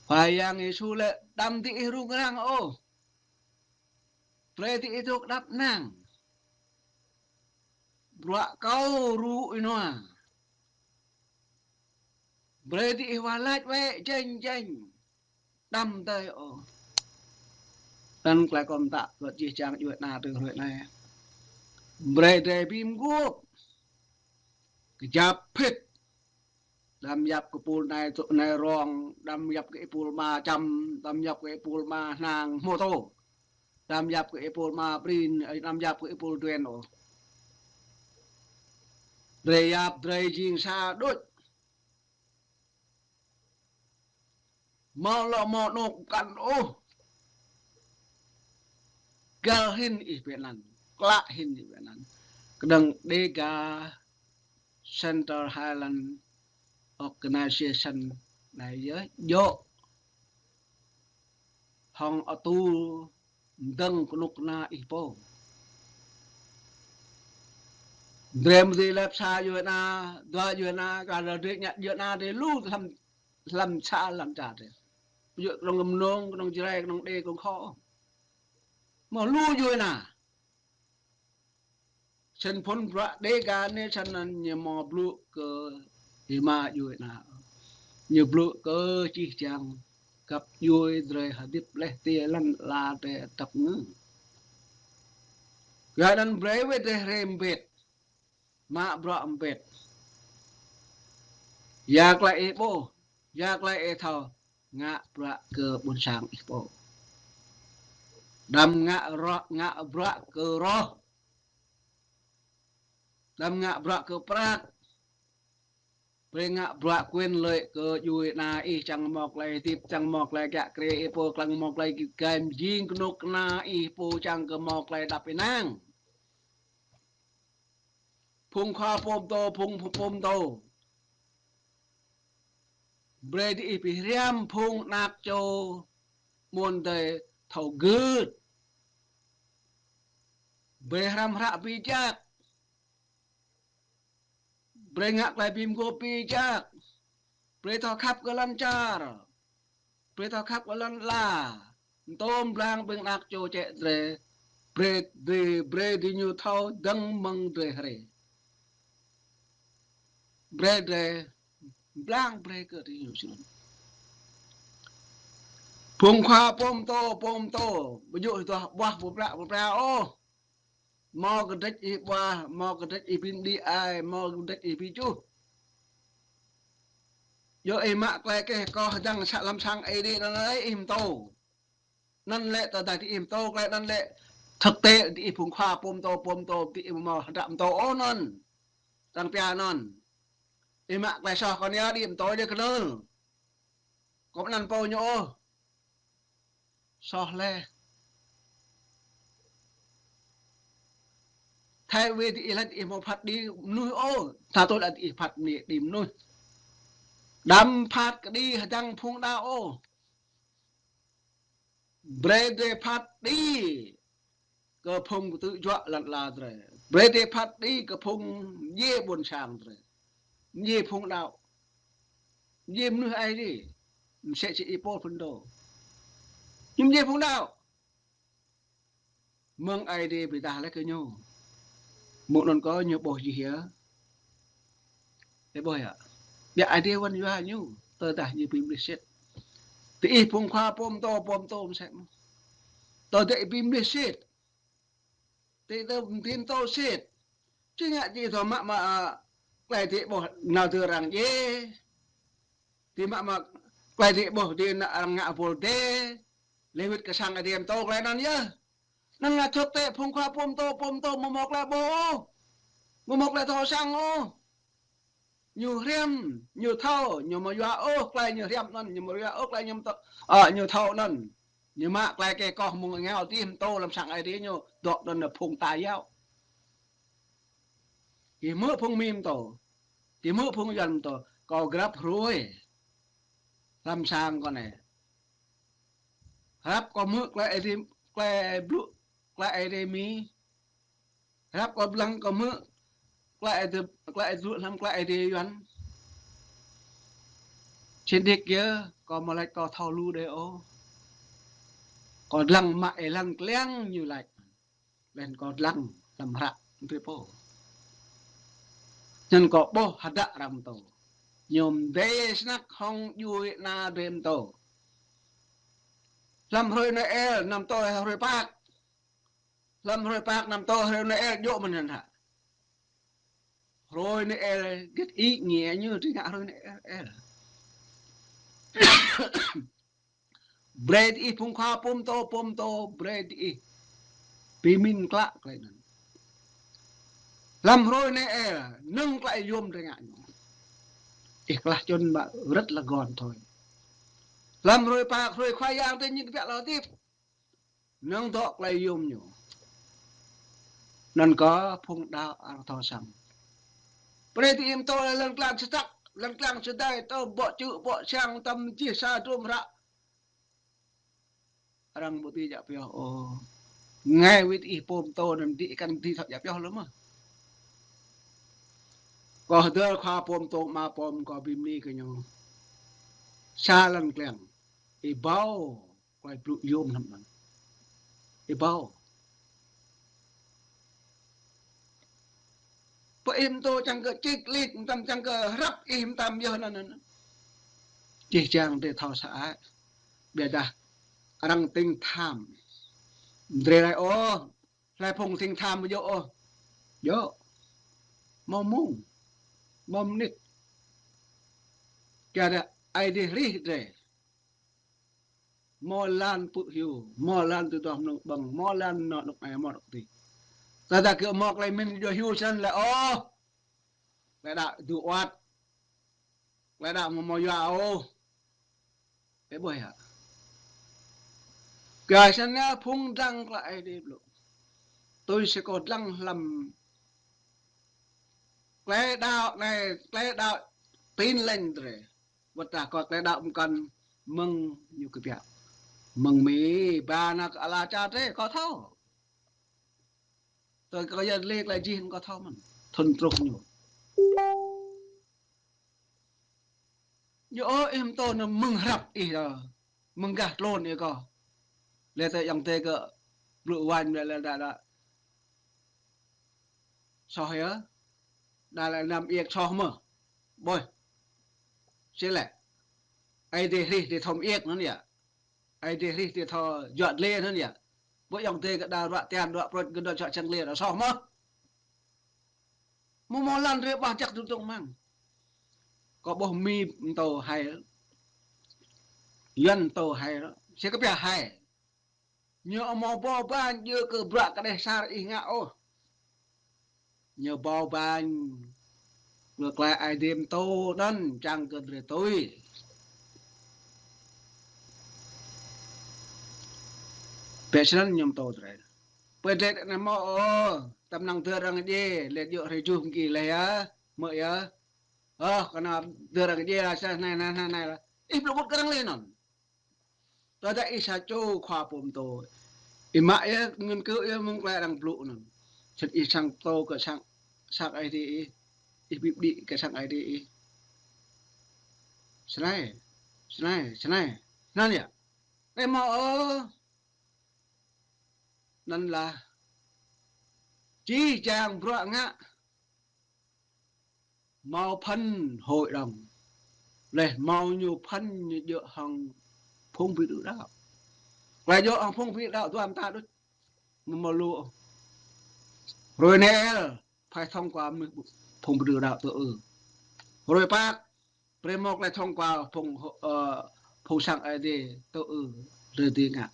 Khua Yang Yêsu lĕ đăm diih rŭng răng ôh. Brơi diih dŏ đăp năng. Bruă kâo rŭ ih nua. Brơi diih wah lač wĕ jĕñ jĕñ. Đăm tơi ôh. Anŭn tơlơi kâo pơtă kơ jih jang djuai ana tơ hrơi anai. Brơi drơi bi mguôp. Kơjăp phĭt. Đăm yap kơ pul anai tŭ anai rong, đăm yap kơ ih pul ama čăm, đăm yap kơ ih pul ama hnang hmô tô. Đăm yap kơ ih pul ama prin, đăm yap kơ ih pul duen ôh. Drơi yap, drơi jing sa đôč. Mơ̆ lŏ mơ̆ anŏ kăn ôh. Găl hĭn ih pĕ anăn, klă hĭn ih pĕ anăn. Kơnơ̆ng Dega Central Highland Organization anai yơh, djŏ hŏng atur mơdơ̆ng kơnuk kơna ih pô. Drơi mơ̆ dih lăp sa djuai ana, dua djuai ana, kar drơi ñă djuai ana drơi lu hlăm, hlăm sa hlăm čar drơi. Ƀu djơ̆ kơnơ̆ng Mnông, kơnơ̆ng Jrai, kơnơ̆ng Đê, kơnơ̆ng Kho. Mơ̆ lu djuai ana. Snăn phŭn bruă Dega anai snăn ñu mơ̆ blŭ kơ hima djuai ana. Ñu blŭ kơ jih jang găp djuai drơi hơdip leh ti lăn ala drơi tăp ngư. Yua anăn brơi wĕ drơi hrĕ mbĭt. Mă bruă mbĭt. Ya tơlơi ih ƀuh, ya tơlơi ih thâo, ngă bruă kơ ƀuôn sang ih pô. Đăm ngă rŏ, ngă bruă kơ roh. Đăm ngă bruă kơ prăk. Brơi ngă bruă quyền lợi kơ djuai ana ih čang mơ̆ tơlơi hơdip, čang mơ̆ tơlơi kiă kriê ih pô, čang mơ̆ tơlơi git gai mơjing kơnuk kơna ih pô, čang kơ mơ̆ tơlơi đăp ênang. Phung khua pô pơtô, phung pô pơtô. Brơi diih bi hriăm phung anak čô mơ̆n drơi thâo gưt. Brơi hrăm hră bi jak. Brơi ngă tơlơi bi mguôp bi jak. Brơi thâo khăp kơ lŏn čar. Brơi thâo khăp kơ lŏn ala. Mtô mblang ƀing anak čô čĕ drơi. Brơi, brơi, brơi diñu thâo dơ̆ng mơ̆ng drơi hrĕ. Brơi drơi mblang brơi kơ diñu sĭt. Phung khua pô pơtô, pô pơtô. Ƀu djơ̆ ƀuah, ƀuah pơpra, pơpra ôh. Mơ̆ kơdrĕč ih ƀuah, mơ̆ kơdrĕč ih bi mđĭ ai, mơ̆ kơdrĕč ih bi čuh. Yua ih mă tơlơi keh koh hơdăng sa hlăm sang Aê Diê anăn lĕ ih mtô. Anăn lĕ tơdah diih mtô tơlơi anăn lĕ thực tế diih phung khua pô pơtô, pô pơtô diih mơ̆ hră mtô ôh anăn. Arăng pia anăn. Ih mă tơlơi soh kơ anai diih mtô diih kơnơ̆ng. Kơ anăn pô ñu ôh. Soh leh. Thay vì diih laĭ diih mơ̆ phat kơđi mnuih ôh, ta tui laĭ diih phat kơđi mnuih. Đăm phat kơđi hơdăng phung đaŏ ôh. Brơi drơi phat kơđi kơ phung kơtư̆ juă lăn ala drơi. Brơi drơi phat kơđi kơ phung mdjiê ƀuôn sang drơi. Mdjiê phung đaŏ. Mdjiê mnuih Aê Diê. Msĕ si Y-Pôl phŭn dô. Ñu mdjiê phung đaŏ. Mơ̆ng Aê Diê bi dah leh kơ ñu. Mơ̆ng anŭn kơ ñu ƀuh jih yơh. Ih ƀuh yơh. Biă Aê Diê wăn yua ñu. Tơdah ñu bi mlih sĭt. Diih phung khua pô pơtô, pô pơtô msĕ mơ̆n. Tơdah ih bi mlih sĭt. Ti tơ mtin tơ sĭt. Či ngă či thâo mă mă, a, tơlơi ti ƀuh nao tơ arăng djai. Ti mă mă tơlơi ti ƀuh ti nao arăng ngă bôl dê. Leh wĭt kơ sang Aê Diê mtô tơlơi anăn yơh. Anăn ngă thực tế phung khua pô pơtô, pô pơtô mơ̆ mơ̆ tơlơi ƀuh ôh. Mơ̆ mơ̆ tơlơi thâo săng ôh. Ñu hriăm, ñu thâo, ñu mơ̆ yua ôh tơlơi ñu hriăm anăn, ñu mơ̆ yua ôh tơlơi ñu mtô, a, ñu thâo anăn. Ñu mă tơlơi keh koh mơ̆ng êngao dih mtô hlăm sang Aê Diê ñu, dŏ anăn phung ta yơh. Gih hmư̆ phung Mi mtô, gih hmư̆ phung Yuăn mtô, kâo grăp hruê. Hlăm sang kâo anai. Hrăp kâo hmư̆ tơlơi Aê Diê, tơlơi blŭ, tơlơi Aê Diê Mi. Rap kâo lăng kâo hmư̆ klă ê tơ, klă ê tơ, hlăm klă ê tơ Yuan. Čen đĭ kiơ, kâo mơ̆ laĭ kâo thâo lu đơi ôh. Kâo lăng mă ê lăng kliăng ñu laĭ. Laih anŭn kâo lăng hlăm hră drơi pô. Anŭn kâo ƀuh hơdă arăng pơtô. Ñu mdê snăk hŏng djuai ana drơi pơtô. Hlăm hrơi Noel, anăm pơtô hrơi Pơk. Hlăm hrơi Pơk anăm pơtô hrơi Noel, djơ̆ mơ̆n hă. Hrơi Noel, git ý nghĩa ñu tui ngă hrơi Noel. Brơi diih phung khua pơtô, pơtô, brơi diih pơmĭn klă klei anŭn. Hlăm hrơi Noel, nơ̆ng klei yôm drơi ngă ñu. Ih klah čun mă rơ̆t lơgon thôi. Hlăm hrơi Pơk, hrơi Khua Yang drơi ñu kbiă lŏ hơdip. Nơ̆ng dŏ klei yôm ñu. Anŭn kơ phung đaŏ arăng thâo săng. Brơi diih pơtô lŏn kliăng čơčăk, lŏn kliăng čơđai, tơ ƀô̆ čư̆, ƀô̆ siăng, tơm jih sa drôm hră. Arăng ƀu dưi djă pioh ôh. Ngai wĭt ih pơtô anŭn đĭ kăn dưi thâo djă pioh lơ̆m mơ̆. Kâo hơdơr khua pơtô, ama pơtô kâo bi mni kơ ñu. Sa lŏn kliăng. Ih ƀuh klei blŭ yôm hlăm anŭn. Ih ƀuh. Pơ ih pơtô čang kơ čik lik, mơtam čang kơ hrăp ih mơtam yơh anŭn anŭn. Čih čang drơi thâo sa ai. Biă dah arăng thâo tham. Drơi laĭ ôh, hlơi phung thâo tham djơ̆ ôh. Djơ̆. Hmâo mông. Hmâo mơnit. Kiăng dah Aê Diê hrih drơi. Hmâo lŏn pư̆ hyu, hmâo lŏn tơdruă mơnơ̆ng ƀơ̆ng, hmâo lŏn anŏ anŏ ai, hmâo anŏ adih. Tơdah kơ hmâo klei mĭn djơ̆ hyu snăn lĕ ôh. Klei đaŏ dŏ wơ̆t. Klei đaŏ hmâo hmâo yua ôh. Ih ƀuh hă. Kơ snăn yơh phung dlăng klei Aê Diê blŭ. Tui si kâo dlăng hlăm klei đaŏ anai, klei đaŏ Tin Lành drơi. Wơ̆t tơdah kơ klei đaŏ mơkăn mơ̆ng ñu kơ biă. Mơ̆ng Mi, ba nao kơ ala čar drơi, kâo thâo. Tui kơ yơh lĕ klei jih kâo thâo mơ̆n. Thŭn truh ñu. Ñu ôh ih pơtô anŭn mơ̆ng hrăp ih dah. Mơ̆ng gah tlôn ih kơ. Lĕ tơ yang tê kơ blŭ wañ lĕ lĕ đa đa. Soh yơh. Đa lĕ năm iĕk soh mơ̆. Ƀuh. Sĭt lĕ. Aê Diê hrih drơi thâo iĕk anŭn yơh. Aê Diê hrih drơi thâo juă glĕ anŭn yơh. Ƀu yang tê kơ đa ruă tian ruă prôč gơ̆ dŏ čă čang glĕ đa soh mơ̆. Mơ̆ hmâo lŏn drơi ƀah jăk dŭm dŏng mơ̆ng. Kâo ƀuh Mi pơtô hai. Yuan pơtô hai. Sĭt kơ biă hai. Ñu hmâo ƀâo ƀañ djơ̆ kơ bruă kơđeh asar ih ngă ôh. Ñu ƀâo ƀañ. Lơ klei Aê Diê pơtô anŭn čang kơ drơi tui. Biă snăn ñu pơtô drơi. Pơ drơi anai hmâo ôh, tơm năng tơ arăng djai, lĕ djơ̆ hrơi juh mơ̆ng ki lĕ yơh, mơ̆ yơh. Ơ, kơ anai tơ arăng djai lah, sa anai, anai, anai, anai lah. Ih blŭ ƀut kơ arăng lĕ anŭn. Tơdah ih sa čô khua pơtô. Ih mă yơh, ngăn kơ yơh mơ̆ng klei arăng blŭ anŭn. Sĭt ih săng pơtô kơ sang, sang Aê Diê ih. Ih bi đĭ kơ sang Aê Diê ih. Snei, snei, snei. Anŭn yơh. Ih hmâo ôh. Anŭn lah. Jih jang bruă ngă. Hmâo phần hội đồng. Lĕ hmâo ñu phần ñu djơ̆ hăng phung ƀing đưm đă. Klei djơ̆ hăng phung ƀing đưm đă duăm ta đôč. Mơ̆ hmâo lu. Hrơi Noel, phải thông qua mơ̆ phung ƀing đưm đă tơ ư. Hrơi Pơk, brơi hmâo klei thông qua phung, ơ, phung sang Aê Diê tơ ư. Drơi tui ngă.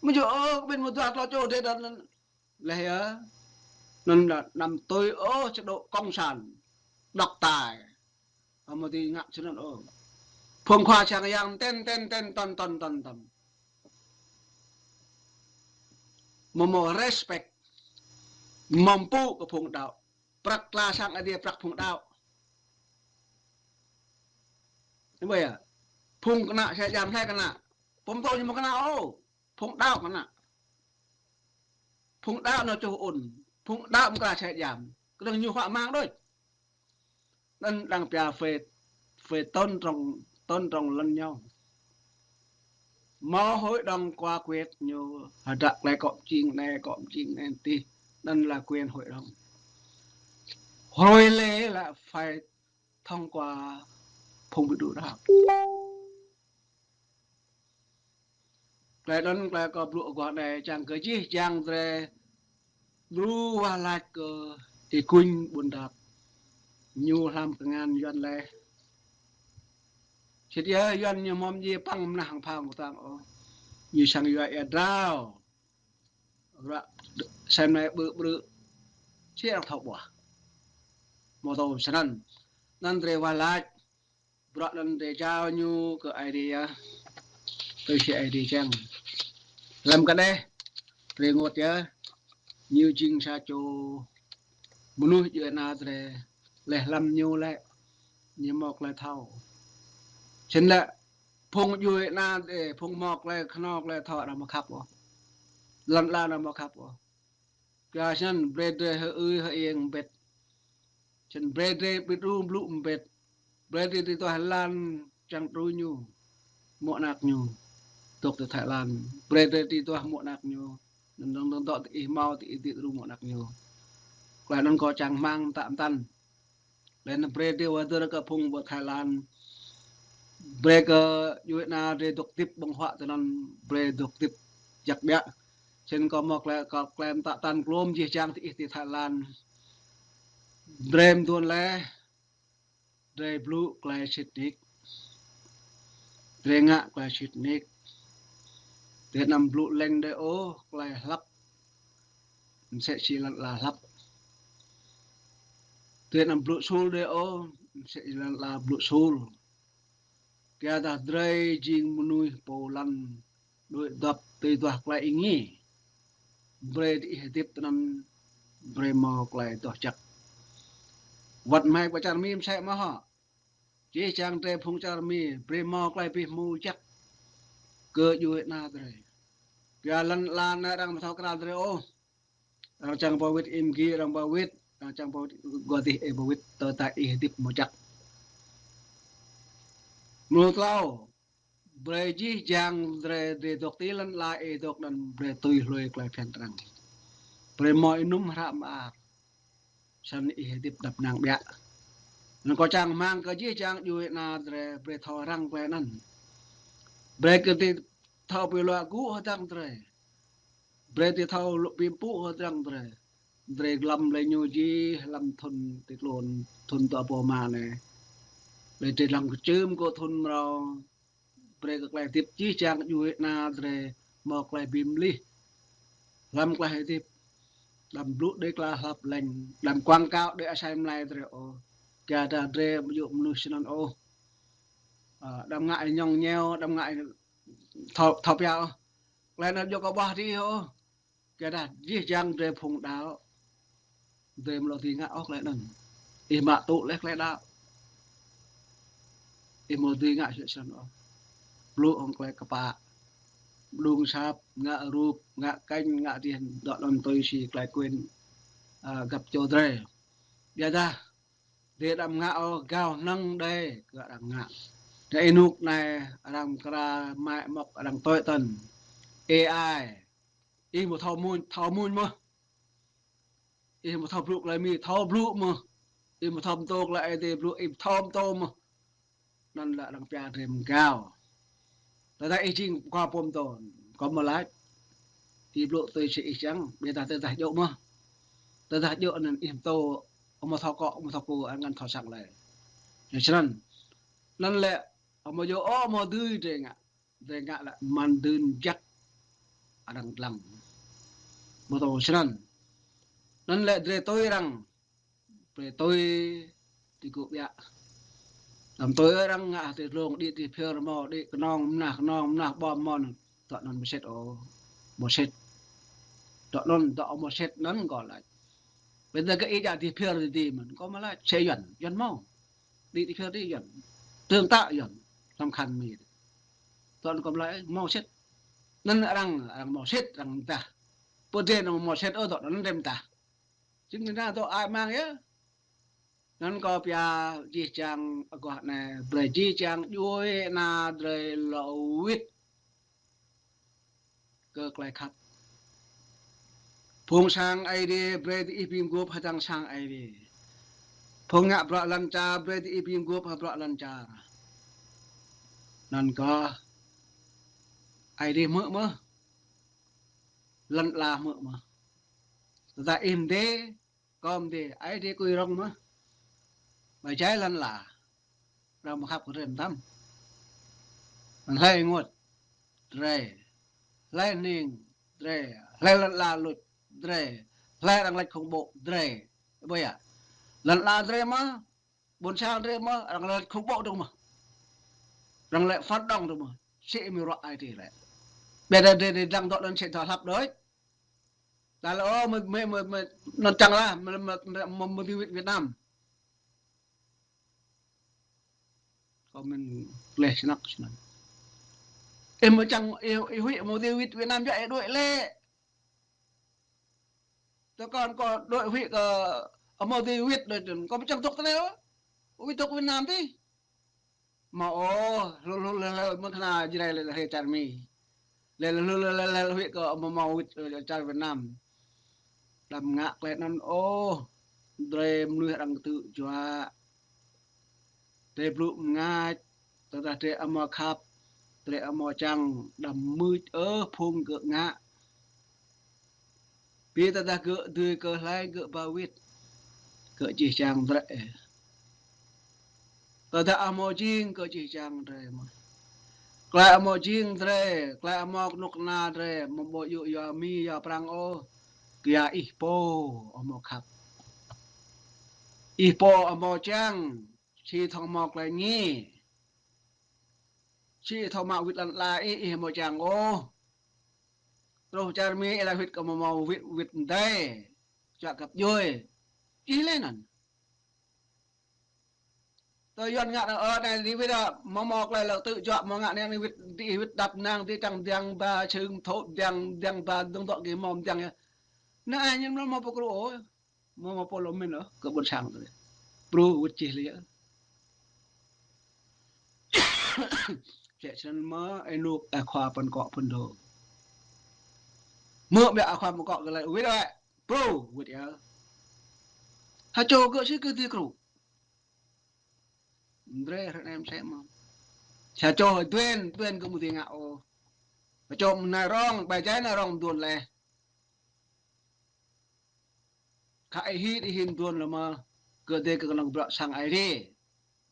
Mơ̆ djơ̆ ơ, ƀing mơ̆ duah tlô čô drơi đa anŭn. Lĕ yơh. Anŭn đa năm tui ôh chế độ cộng sản. Độc tài. Hmâo dưi ngă snăn ôh. Phung khua sang yang ten, ten, ten, ton, ton, ton, ton. Mơ̆ hmâo respect. Mơ̆ mpŭ kơ phung đaŏ. Prăk tla sang Aê Diê prăk phung đaŏ. Anŭn ƀuh yơh. Phung kơnă sa jam hlơi kơnă. Pơtô ñu mơ̆ kơnă ôh. Phung đaŏ kơnă. Phung đaŏ anŭn čuh ŭn. Phung đaŏ mơ̆ng kra čơđai jam. Kơnơ̆ng ñu huă mang đôč. Anŭn đang pia phải, phải tôn trọng, tôn trọng lẫn nhau. Mâo hội đồng qua quyết ñu, hơdră tơlơi kŏ pơjing anai, kŏ pơjing anai tih. Anŭn là quyền hội đồng. Hội lễ là phải thông qua phung ƀu đaŏ. Tơlơi anŭn tơlơi kâo blŭ guah anai čang kơ jih jang drơi đru wah lač kơ Y Kuñ Ƀuôn Dap. Ñu hlăm kơngan Yuan laih. Sĭt yơh Yuan ñu mơ̆m djai păng mơnah hăng phao kơtang ôh. Ñu sang yua ia drao. Ră sem anai ƀrư̆ ƀrư̆. Sĭt arăng thâo ƀuah. Mơ̆ tơl snăn. Anŭn drơi wah lač. Bruă anŭn drơi jao ñu kơ Aê Diê yơh. Tui si Aê Diê čang. Lăm kơ anai, drơi rơngot yơh. Ñu jing sa čô mơnuih djuai ana drơi. Laih lăm ñu lĕ. Ñu mâo tơlơi thâo. Snăn lĕ, phung djuai ana drơi, phung mâo tơlơi kơnŏ tơlơi thâo arăng mơ̆ khăp ôh. Lŏn ala arăng mơ̆ khăp ôh. Kơ snăn brơi drơi hơ-ư hơ-eng mbĭt. Snăn brơi drơi ƀu đru blŭ mbĭt. Brơi drơi tui duah lan čang đru ñu. Mơ̆ anak ñu. Dŏ tơ Thái Lan. Brơi drơi tui duah mơ̆ anak ñu. Anŭn dŏ, dŏ, dŏ tơ ih mâo tơ ih đĭ đru mơ̆ anak ñu. Tơlơi anŭn kâo čang rơmang mơtă mơtăn. Laih anŭn brơi drơi wơ̆t dơ̆ng kơ phung ƀơi Thái Lan. Brơi kơ djuai ana drơi dŏ hơdip ƀơ̆ng huă tơ anŭn brơi dŏ hơdip jăk biă. Snăn kâo mâo tơlơi, kâo tơlơi mơtă mơtăn klôm jih jang tơ ih tơ Thái Lan. Drơi mơduôn laih, drơi blŭ tơlơi sĭt nik. Drơi ngă tơlơi sĭt nik. Drơi anăm blŭ lêng đơi ôh, tơlơi hlăp. Msĕ si lŏn ala hlăp. Drơi anăm blŭ sul đơi ôh, msĕ si lŏn ala blŭ sul. Tơdah drơi jing mơnuih pô lăn đuaĭ dŏp tui duah tơlơi êngiê. Brơi tơ ih hơdip tơ anŭn, brơi mâo tơlơi doh jăk. Wơ̆t hmei pơ čar Mi msĕ mơ̆ hŏ. Jih jang drơi phung čar Mi, brơi mâo tơlơi bi hmô jăk kơ djuai ana drơi. Pia lŏn ala anai arăng mơ̆ thâo krăn drơi ôh. Arăng čang pơ wĭt ih mơgi arăng pơ wĭt, arăng čang pơ wĭt gŏ dih ih pơ wĭt, tơdah ih hơdip mơ̆ jăk. Mơ̆ tlâo, brơi jih jang drơi, drơi dŏ tơ lŏn ala ih dŏ anŭn brơi tui hlue tơlơi phiăn arăng. Brơi mâo ênŭm hră mơar. Snăn ih hơdip đăp năng biă. Anŭn kâo čang rơmang kơ jih jang djuai ana drơi brơi thâo răng tơlơi anŭn. Brơi kơ drơi thâo pơlua gŭ hơdrăng drơi. Brơi drơi thâo lŏ bi mpŭ hơdrăng drơi. Drơi glăm lĕ ñu jih lăm thŭn tơtlôn, thŭn dua rơbâo rơma anai. Lĕ drơi lăng kơčưm kơ thŭn mrâo. Brơi kơ tơlơi hơdip jih jang djuai ana drơi mâo tơlơi bi mlih. Lăm tơlơi hơdip. Đăm blŭ đơi tơlơi hlăp lêng. Đăm quảng cáo đơi asai mlai drơi ôh. Tơdah drơi ƀu djơ̆ mơnuih snăn ôh. Ơ, đăm ngă ñŏng ñeo, đăm ngă thâo, thâo pia ôh. Tơlơi anŭn djơ̆ kơ ƀuah dih ôh. Tơdah jih jang drơi phung đaŏ. Drơi mlâo dưi ngă ôh tơlơi anŭn. Ih mă tŭ laih tơlơi đaŏ. Ih mlâo dưi ngă sĭt snăn ôh. Blŭ hŏng tơlơi kơpă. Mđung asăp, ngă rup, ngă kênh, ngă dih dŏ anŭn tui si tơlơi quyền, ơ, găp čô drơi. Biă dah, drơi đăm ngă ôh gao hnơ̆ng đơi, kơ arăng ngă. Drơi ênuk anai, arăng kra mai mŏk, arăng tui tơn. A I. Ih mâo thâo mŭñ, thâo mŭñ mơh. Ih mâo thâo blŭ tơlơi Mi, thâo blŭ mơh. Ih mâo thâo pơtô tơlơi Aê Diê blŭ, ih thâo pơtô mơh. Anŭn lĕ arăng pia drơi mgao. Tơdah ih jing kơ pô pơtô, kâo mơ̆ lač. Ih blŭ tui si ih čang, biă dah tơdah djơ̆ mơh. Tơdah djơ̆ anŭn ih pơtô, ơ mâo thâo kŏ, ơ mâo thâo kơ, arăng ngăn thâo săng lĕ. Yua snăn. Anŭn lĕ, ơ mâo djơ̆, ơ mâo dưi drơi ngă. Drơi ngă lĕ mơ̆n dưn jăk arăng lăng. Mơ̆ tơl snăn. Anŭn lĕ drơi tui arăng. Drơi tui ti gŭ biă. Đăm tui arăng ngă ti dlông đĭ ti phiơr mâo, đĭ kơnong mơnah, kơnong mơnah ƀom mơ̆n. Dŏ anŭn mơsĭt ôh. Mơsĭt. Dŏ anŭn, dŏ mơsĭt anŭn kâo lač. Biă dah kơ ih djă ti phiơr ti dih mơ̆n. Kâo mơ̆ lač, sĕ Yuan, Yuan mâo. Đĭ ti phiơr đĭ Yuan. Tơm tă Yuan. Lăm khăn Mi. Dŏ anŭn kâo mơ̆ lač, mâo sĭt. Anŭn arăng, arăng mâo sĭt, arăng mơdah. Pơ drơi anŭn mâo sĭt ôh, dŏ anŭn drơi mơdah. Jing anŭn dŏ ai mang yơh. Anŭn kâo pia jih jang aguah anai, brơi jih jang djuai ana drơi lŏ wĭt kơ tơlơi khăp. Phung sang Aê Diê brơi diih bi mguôp hơdăng sang Aê Diê. Phung ngă bruă lŏn čar brơi diih bi mguôp hăng bruă lŏn čar. Anŭn kâo Aê Diê hmư̆ mơh. Lŏn ala hmư̆ mơh. Tơdah ih mdê, kâo mdê, Aê Diê kui rŏng mơh. Ƀơi jai lŏn ala. Arăng ƀu khăp kơ drơi mơtam. Anŭn hlơi rơngot, drơi. Hlơi hning, drơi. Hlơi lŏn ala luč, drơi. Hlơi arăng laĭ khŏng ƀô̆, drơi. Ƀơi yơh. Lŏn ala drơi mơh, ƀôn sang drơi mơh, arăng laĭ khŏng ƀô̆ dơ̆ng mơh. Arăng laĭ phản động dơ̆ng mơh. Sĭ mơ̆ ruă Aê Diê lĕ. Ƀiădah drơi, drơi dlăng dŏ anŭn sĭ dŏ hlăp đôč. Laĭ lĕ, ơ, mơ̆, mơ̆, mơ̆, mơ̆, anŭn čang lah, mơ̆, mơ̆, mơ̆, mơ̆, mơ̆ dui wĭt Việt Nam. Kâo mĭn gleh snăk snăn. Ih mơ̆ čang, ih, ih huĭ mơ̆ dui wĭt Việt Nam yơh ih đuaĭ lĕ. Tơkŏn kâo đuaĭ huĭ kơ, ơ, mơ̆ dui wĭt đuaĭ tơ̆n. Kâo ƀu čang dŏ tơnai ôh. Huĭ dŏ Việt Nam tih. Mơ̆ ôh, hlul hlul lĕ lĕ mơ̆ tơnah Jrai lĕ lĕ čar Mi. Lĕ lĕ hlul lĕ lĕ lĕ huĭ kơ mơ̆ mơ̆ wĭt, ơ, čar Việt Nam. Đăm ngă tơlơi anŭn ôh. Drơi mơnuih arăng kơtư̆ juă. Drơi blŭ mơngač, tơdah drơi amâo khăp, drơi amâo čang, đăm mưč ôh phung gơ̆ ngă. Bi tơdah gơ̆ dưi kơ hlơi gơ̆ ba wĭt, gơ̆ jih jang drơi. Tơdah amâo jing gơ̆ jih jang drơi mơh. Tơlơi amâo jing drơi, tơlơi amâo kơnuk kơna drơi, amâo ƀu djơ̆ yua Mi yua Prăng ôh, kơ yua ih pô amâo khăp. Ih pô amâo čang, sĭ thâo mă tơlơi ngă. Sĭ thâo mă wĭt lŏn ala ih, ih amâo čang ôh. Truh čar Mi ih laĭ wĭt kơ mơ̆ mơ̆ wĭt, wĭt mdei. Čuă kăp djuai. Čih lĕ anŭn. Tơ Yuan ngă anŭn, ơ, anai dui wĭt dah, mơ̆ mơ̆ tơlơi lŏ tư̆ juă, mơ̆ ngă anai wĭt, dui wĭt dăp năng, dui čang mdiăng ba, čơhơng thŏ mdiăng, mdiăng ba, dơ̆ng dŏ gih mơ̆ mdiăng yơh. Anai ñu mơ̆ mơ̆ pơkru ôh. Mơ̆ mơ̆ pô lŏ mĭn ôh, kơ ƀôn sang tơlơi. Pru wĭt čih lĕ yơh. Čĕ snăn mơ̆, ơ, nuk, ơ, khua păn kŏ păn dô. Mơ̆ ƀiă, ơ, khua păn kŏ kơ lĕ, wĭt ôh, pru, wĭt yơh. Hơčô gơ̆ sĭ kơ dui kru. Drơi hrơi anai mơsĕ mơ̆n. Sa čô duen, duen kơ mơ̆ dui ngă ôh. Sa čô mơ̆ nai rong, ƀai jai nai rong mơduôn leh. Khă ih hĭ, ih hĭ mơduôn leh mơ̆. Kơ dê kơ kơnơ̆ng bruă sang Aê Diê.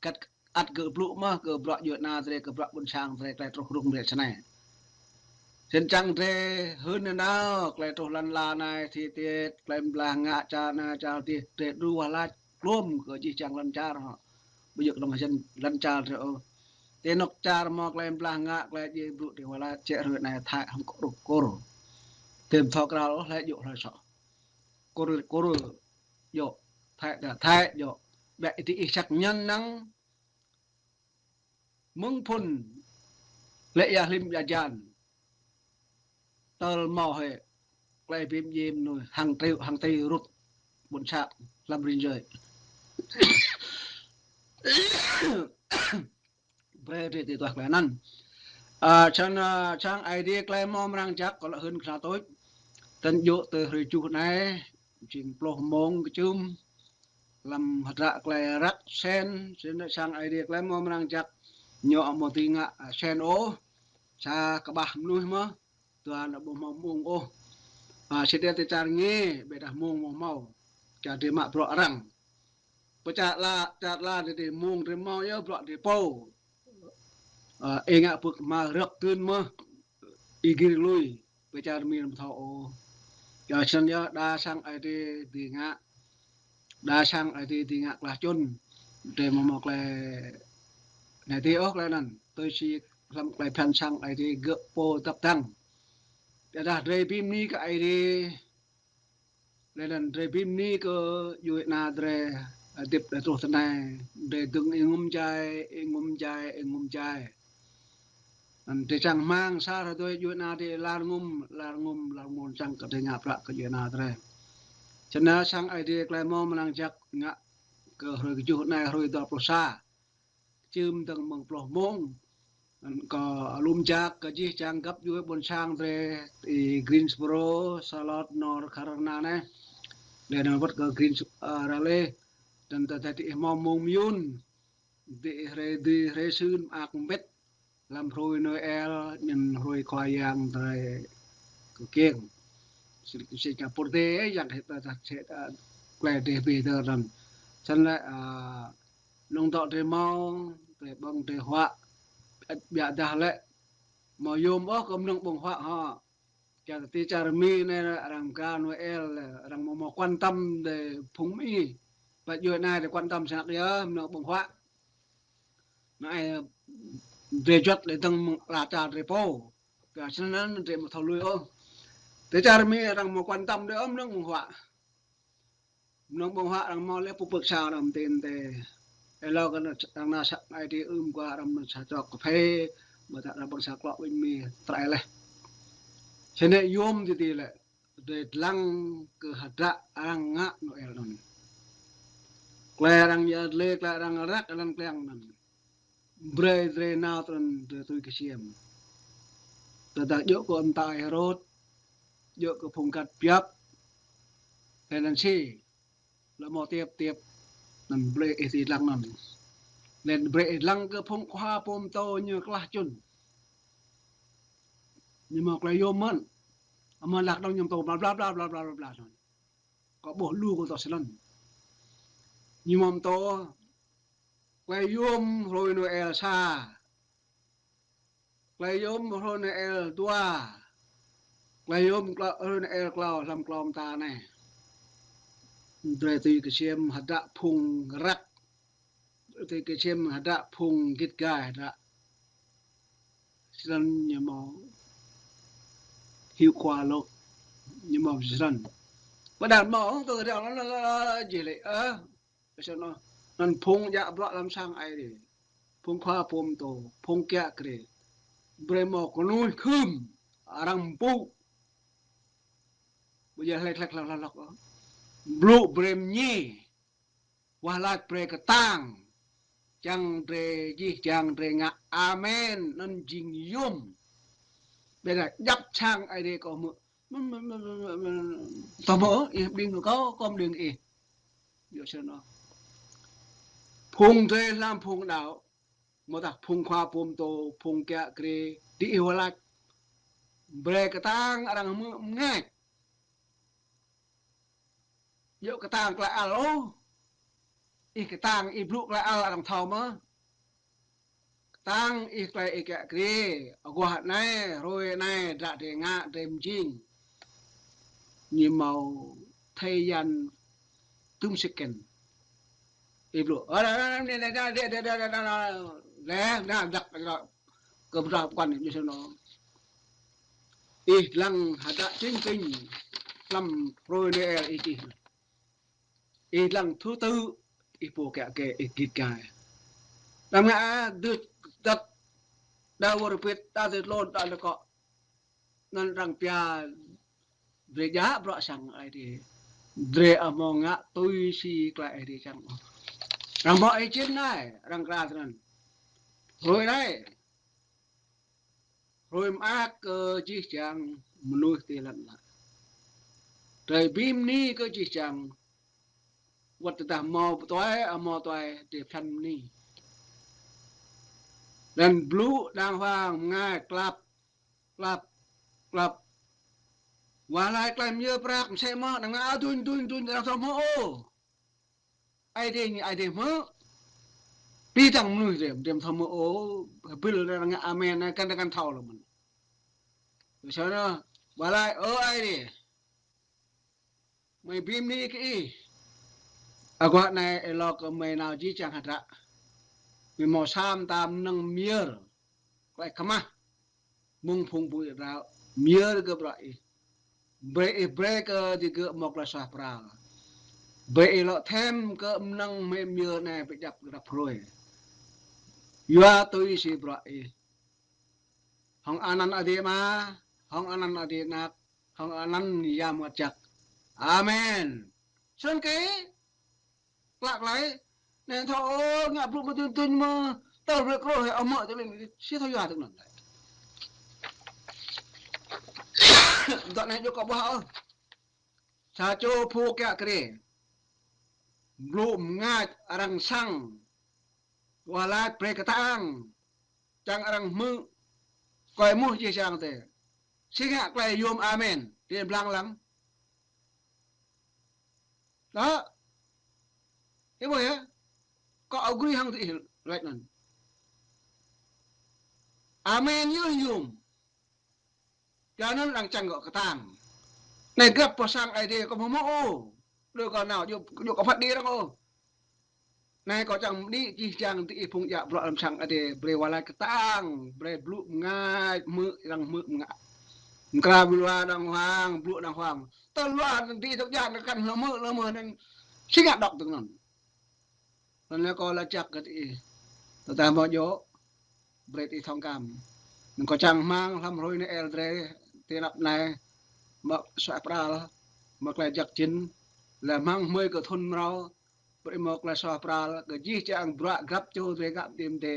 Kăt ăt gơ̆ blŭ mơ̆, kơ bruă djuai ana drơi, kơ bruă ƀôn sang drơi, tơlơi truh rŭng drơi snei. Sĭt čang drơi hưn nanao, tơlơi truh lŏn ala anai, thĭ tiet, tơlơi blah ngă čar anai, čar adih, drơi đru wah lač. Klum kơ jih jang lŏn čar hŏ. Ƀu djơ̆ kơnơ̆ng hơjăn lŏn čar drơi ôh. Tơ anŏ čar mơ̆ tơlơi blah ngă, tơlơi djai brŭ drơi wah lač, čĕ hrơi anai Thái hŏng kơrŭk kơr. Tơm thâo krao ôh, hlơi djơ̆ hlơi soh. Kơr, kơr djơ̆, Thái ta Thái djơ̆. Ƀĕ ih ti ih čăk ñăn năng mơ̆ng phŭn lĕ ia hlim ia jan. Tơl mâo hĕ, klei bim djêm nui, hăng triu, hăng triu rŭt, ƀuôn sang, hlăm rĭng ơi. Brơi drơi ti tuah klei anăn. Ơ, čang, ơ, čang Aê Diê klei mâo mrang jăk, kơ lŏ hưn kơ sa tuč. Tơl djơ̆ tơ hrơi juh anai, jing pluh mông kơčŭm. Lăm hơdră klei răk sen, sen sang Aê Diê klei mâo mrang jăk, ñu amâo dưi ngă, a, sen ôh, sa kơƀah mnuih mơh, dua ană ƀu hmâo mông ôh. A, sĭt dah ti čar nge, ƀiădah mông ƀu hmâo, čar drơi mă bruă arăng. Pơ čar ala, čar ala drơi mông drơi hmâo yơh bruă drơi pô. A, ih ngă pơ̆k hmar rơ̆k tưn mơh, ih gir lui, pơ čar Mi lăm thâo ôh. Yua snăn yơh, đa sang Aê Diê dưi ngă, đa sang Aê Diê dưi ngă klah čŭn, drơi mâo mâo klei anai ti ôh klei anăn, tui si hlăm klei bhiăn sang Aê Diê gơ̆ pô tăp tăng. Ƀiădah drơi bi mni kơ Aê Diê, leh anăn drơi bi mni kơ djuê ana drơi, a, hơdip drơi truh tơ anai, drơi dơ̆ng êngŭm jai, êngŭm jai, êngŭm jai. Anăn drơi čang hmăng sa hrơi tui djuê ana drơi lar ngŭm, lar ngŭm, lar ngŭm čang kơ drơi ngă bruă kơ djuê ana drơi. Čơna sang Aê Diê tơlơi mơ̆ng mơnăng jak ngă kơ hrơi kơjuh anai hrơi dua pluh sa. Čơm dơ̆ng mơ̆ng pluh mông. Kơ lŏm jak kơ jih jang găp djuai ƀôn sang drơi ti Greensboro, Charlotte, North Carolina anai. Lĕ anŭn wơ̆t kơ Greens, ơ, Raleigh. Tơdah tơdah ih hmâo mông mơyŭn. Dih hrơi dih hrơi sưn mơak mbĭt. Lăm hrơi Noel, anŭn hrơi Khua Yang drơi kơkiêng. Sing-, Singapore dih, yang hita dah sĕ, ơ, klai dih bih dơ̆ng anŭn. Čan lĕ, ơ, nong dŏ drơi mâo, drơi ƀơ̆ng drơi huă, ƀiă dah lĕ, mâo yôm ôh kơ mơnơ̆ng ƀơ̆ng huă hŏ. Čar ti čar Mi anai arăng pơkra Noel, arăng mâo mâo quan tâm đơi phung Mi. Ƀă djuai anai đơi quan tâm snăk yơh mơnơ̆ng ƀơ̆ng huă. Anai, drơi juăt đơi dơ̆ng mơ̆ng ala čar drơi pô. Kơ snăn drơi mâo thâo lui ôh. Ti čar Mi arăng mâo quan tâm đơi ôh mơnơ̆ng ƀơ̆ng huă. Mơnơ̆ng ƀơ̆ng huă arăng mâo lĕ pơpơ̆k sa arăng tin tê. Êlâo kơ arăng nao sang Aê Diê ưm kơ arăng nao sa čŏk kơphê, ƀôdah arăng ƀơ̆ng sa klŏ ƀing Mi trai leh. Čơnĕ yôm ti ti lĕ, drơi lăng kơ hơdră arăng ngă Noel anŭn. Klai arăng yơh lĕ, klai arăng răk, arăng kliăng anŭn. Brơi drơi nao trŭn drơi tui kơsiêm. Tơdah djơ̆ kơ ƀing ta Hêrôd, djơ̆ kơ phung găt biăp, lĕ anŭn si, lĕ mâo tiap tiap, anŭn brơi ih ti lăng anŭn. Lĕ brơi ih lăng kơ phung khua pô pơtô ñu klah čŭn. Ñu mâo klai yôm mơ̆n. Amăng lăk dong ñu pơtô bla bla bla bla bla bla anŭn. Kâo ƀuh lu kâo tŏ snăn. Ñu mâo pơtô klai yôm hrơi Noel sa. Klai yôm hrơi Noel dua. Klai yôm klâo, hrơi Noel klâo, hlăm klâo mơta anai. Drơi tui kơsiêm hơdră phung răk. Drơi tui kơsiêm hơdră phung git gai hơdră. Snăn ñu mâo hyu khua lŏ. Ñu mâo snăn. Ƀôdah mâo tơ reo lă lă lă jih lĕ, ơ. Kơ snăn, anŭn phung djă bruă lăm sang Aê Diê. Phung khua pô pơtô, phung kiă kriê. Brơi mâo kơnuih khưm, arăng mpŭ. Ƀu djơ̆ hlek hlek hlek hlek hlek. Blŭ brơi mơñi. Wah lač brơi kơtang. Čang drơi jih, čang drơi ngă. Amen. Anŭn jing yôm. Ƀiădah djăp sang Aê Diê kâo hmư̆. Tơdah mơ̆ ih ƀing kâo, kâo ƀing ih. Yua snăn. Phung drơi hlăm phung đaŏ. Mơ̆ tah phung khua pô pơtô, phung kiă kriê, dih ih wah lač. Brơi kơtang arăng hmư̆ mơngač. Djơ̆ kơtang klai ăl ôh. Ih kơtang ih blŭ klai ăl arăng thâo mơ̆. Kơtang ih klai ih kiă kriê, aguah anai, hrơi anai, dră drơi ngă, drơi mjing. Ñu mâo thâo yan tŭm sĭt kĕn. Ih blŭ. Ơ, anai, anai, anai, anai, kơ bruă pơkŏn ñu snăn. Ih lăng hơdră chính chính, hlăm hrơi Noel ih čih. Ih lăng thứ tự, ih pô kiă kriê, ih git gai. Đăm ngă dŭt dăt, đa wơr bĭt, đa dŭt lŏn, đa lĕ kŏ. Anŭn arăng pia drơi djă bruă sang Aê Diê. Drơi amâo ngă tui si klei Aê Diê čang ôh. Arăng mâo ih čin anai, arăng kra tơnăn. Hrơi anai. Hrơi mơak kơ jih jang mơnuih ti lăn ala. Drơi bi mni kơ jih jang. Wăt tơdah mâo pơtuai, amâo tuai, drơi pơphan mni. Lăng blŭ đang huang mơngai klăp, klăp, klăp. Wah laĭ klei mơyơ prăk msĕ mơ̆, năng ngă duñ, duñ, duñ, arăng thâo mơ̆ ôh. Aê Diê ñu Aê Diê hmư̆. Bi tăng mơnuih drơi, drơi thâo mơ̆ ôh, hơbĭl arăng ngă amen, anai kăn, kăn thâo lơ̆m mơ̆n. Yua snăn, wah laĭ, ơ Aê Diê. Mơi bi mni kơ ih. Aguah anai êlâo kơ mơi nao jih jang hơdră. Mơi mâo sa mơta mơnơ̆ng mơyơr. Klei kơmah. Mơ̆ng phung pui rao mơyơr kơ bruă ih. Brơi ih brơi kơ digơ̆ mâo klei suaih pral. Brơi ih lŏ thêm kơ mơnơ̆ng mơi mơyơr anai pơdjăp kơ grăp hrơi. Yua tui si bruă ih. Hŏng anăn Adai Ama, hŏng anăn Adai Anak, hŏng anăn Yang Mngăt Jăk. Amen. Snăn kơ klă klai, anei thâo ôh, ngă blŭ mơ̆ng tŭn tŭn mơ̆, tơl brơi krô hĕ amâo tơlơi si thâo yua tŭ anăn. Dŏ anei djŏ kơ ƀuh ôh. Sa čô pô kiă kriê. Blŭ mngač arăng săng. Wah lač brơi kơtang. Čang arăng hmư̆. Kơ ih mơ̆ jih jang tê. Si ngă klei yôm amen. Tê blang lăng. Đó. Ih ƀuh yơh. Kơ agree hăng tê ih lač anăn. Amen yơh yôm. Yua anăn arăng čang kơ kơtang. Anei grăp boh sang Aê Diê kơ mơ̆ mơ̆ ôh. Đơ kơ nao, djŏ, djŏ kơ phat đĭ arăng ôh. Anei kâo čang đĭ jih jang tê ih phung djă bruă hlăm sang Aê Diê, brơi wah lač kơtang, brơi blŭ mngač, hmư̆, arăng hmư̆ mngač. Mkra bi lua đang huang, blŭ đang huang. Tơl lua tê ih tŭk djă kăn lơ mơ̆, lơ mơ̆ anăn. Si ngă dŏ tŭ anăn. Anăn lĕ kâo lač jăk kơ tê ih. Tơdah mâo djŏ, brơi tê ih thâo kăm. Anăn kâo čang hmăng hlăm hruê anei el drei, tê anăp anei, mă suaih pral, mă klei jăk jĭn, lĕ hmăng hmưi kơ thŭn mrâo, brơi mă klei suaih pral, kơ jih jang bruă grăp čô drei găp tim tê,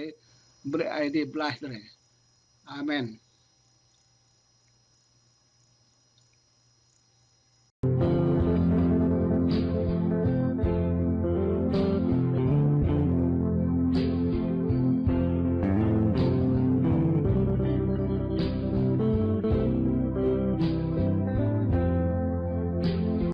brơi Aê Diê blah drei. Amen.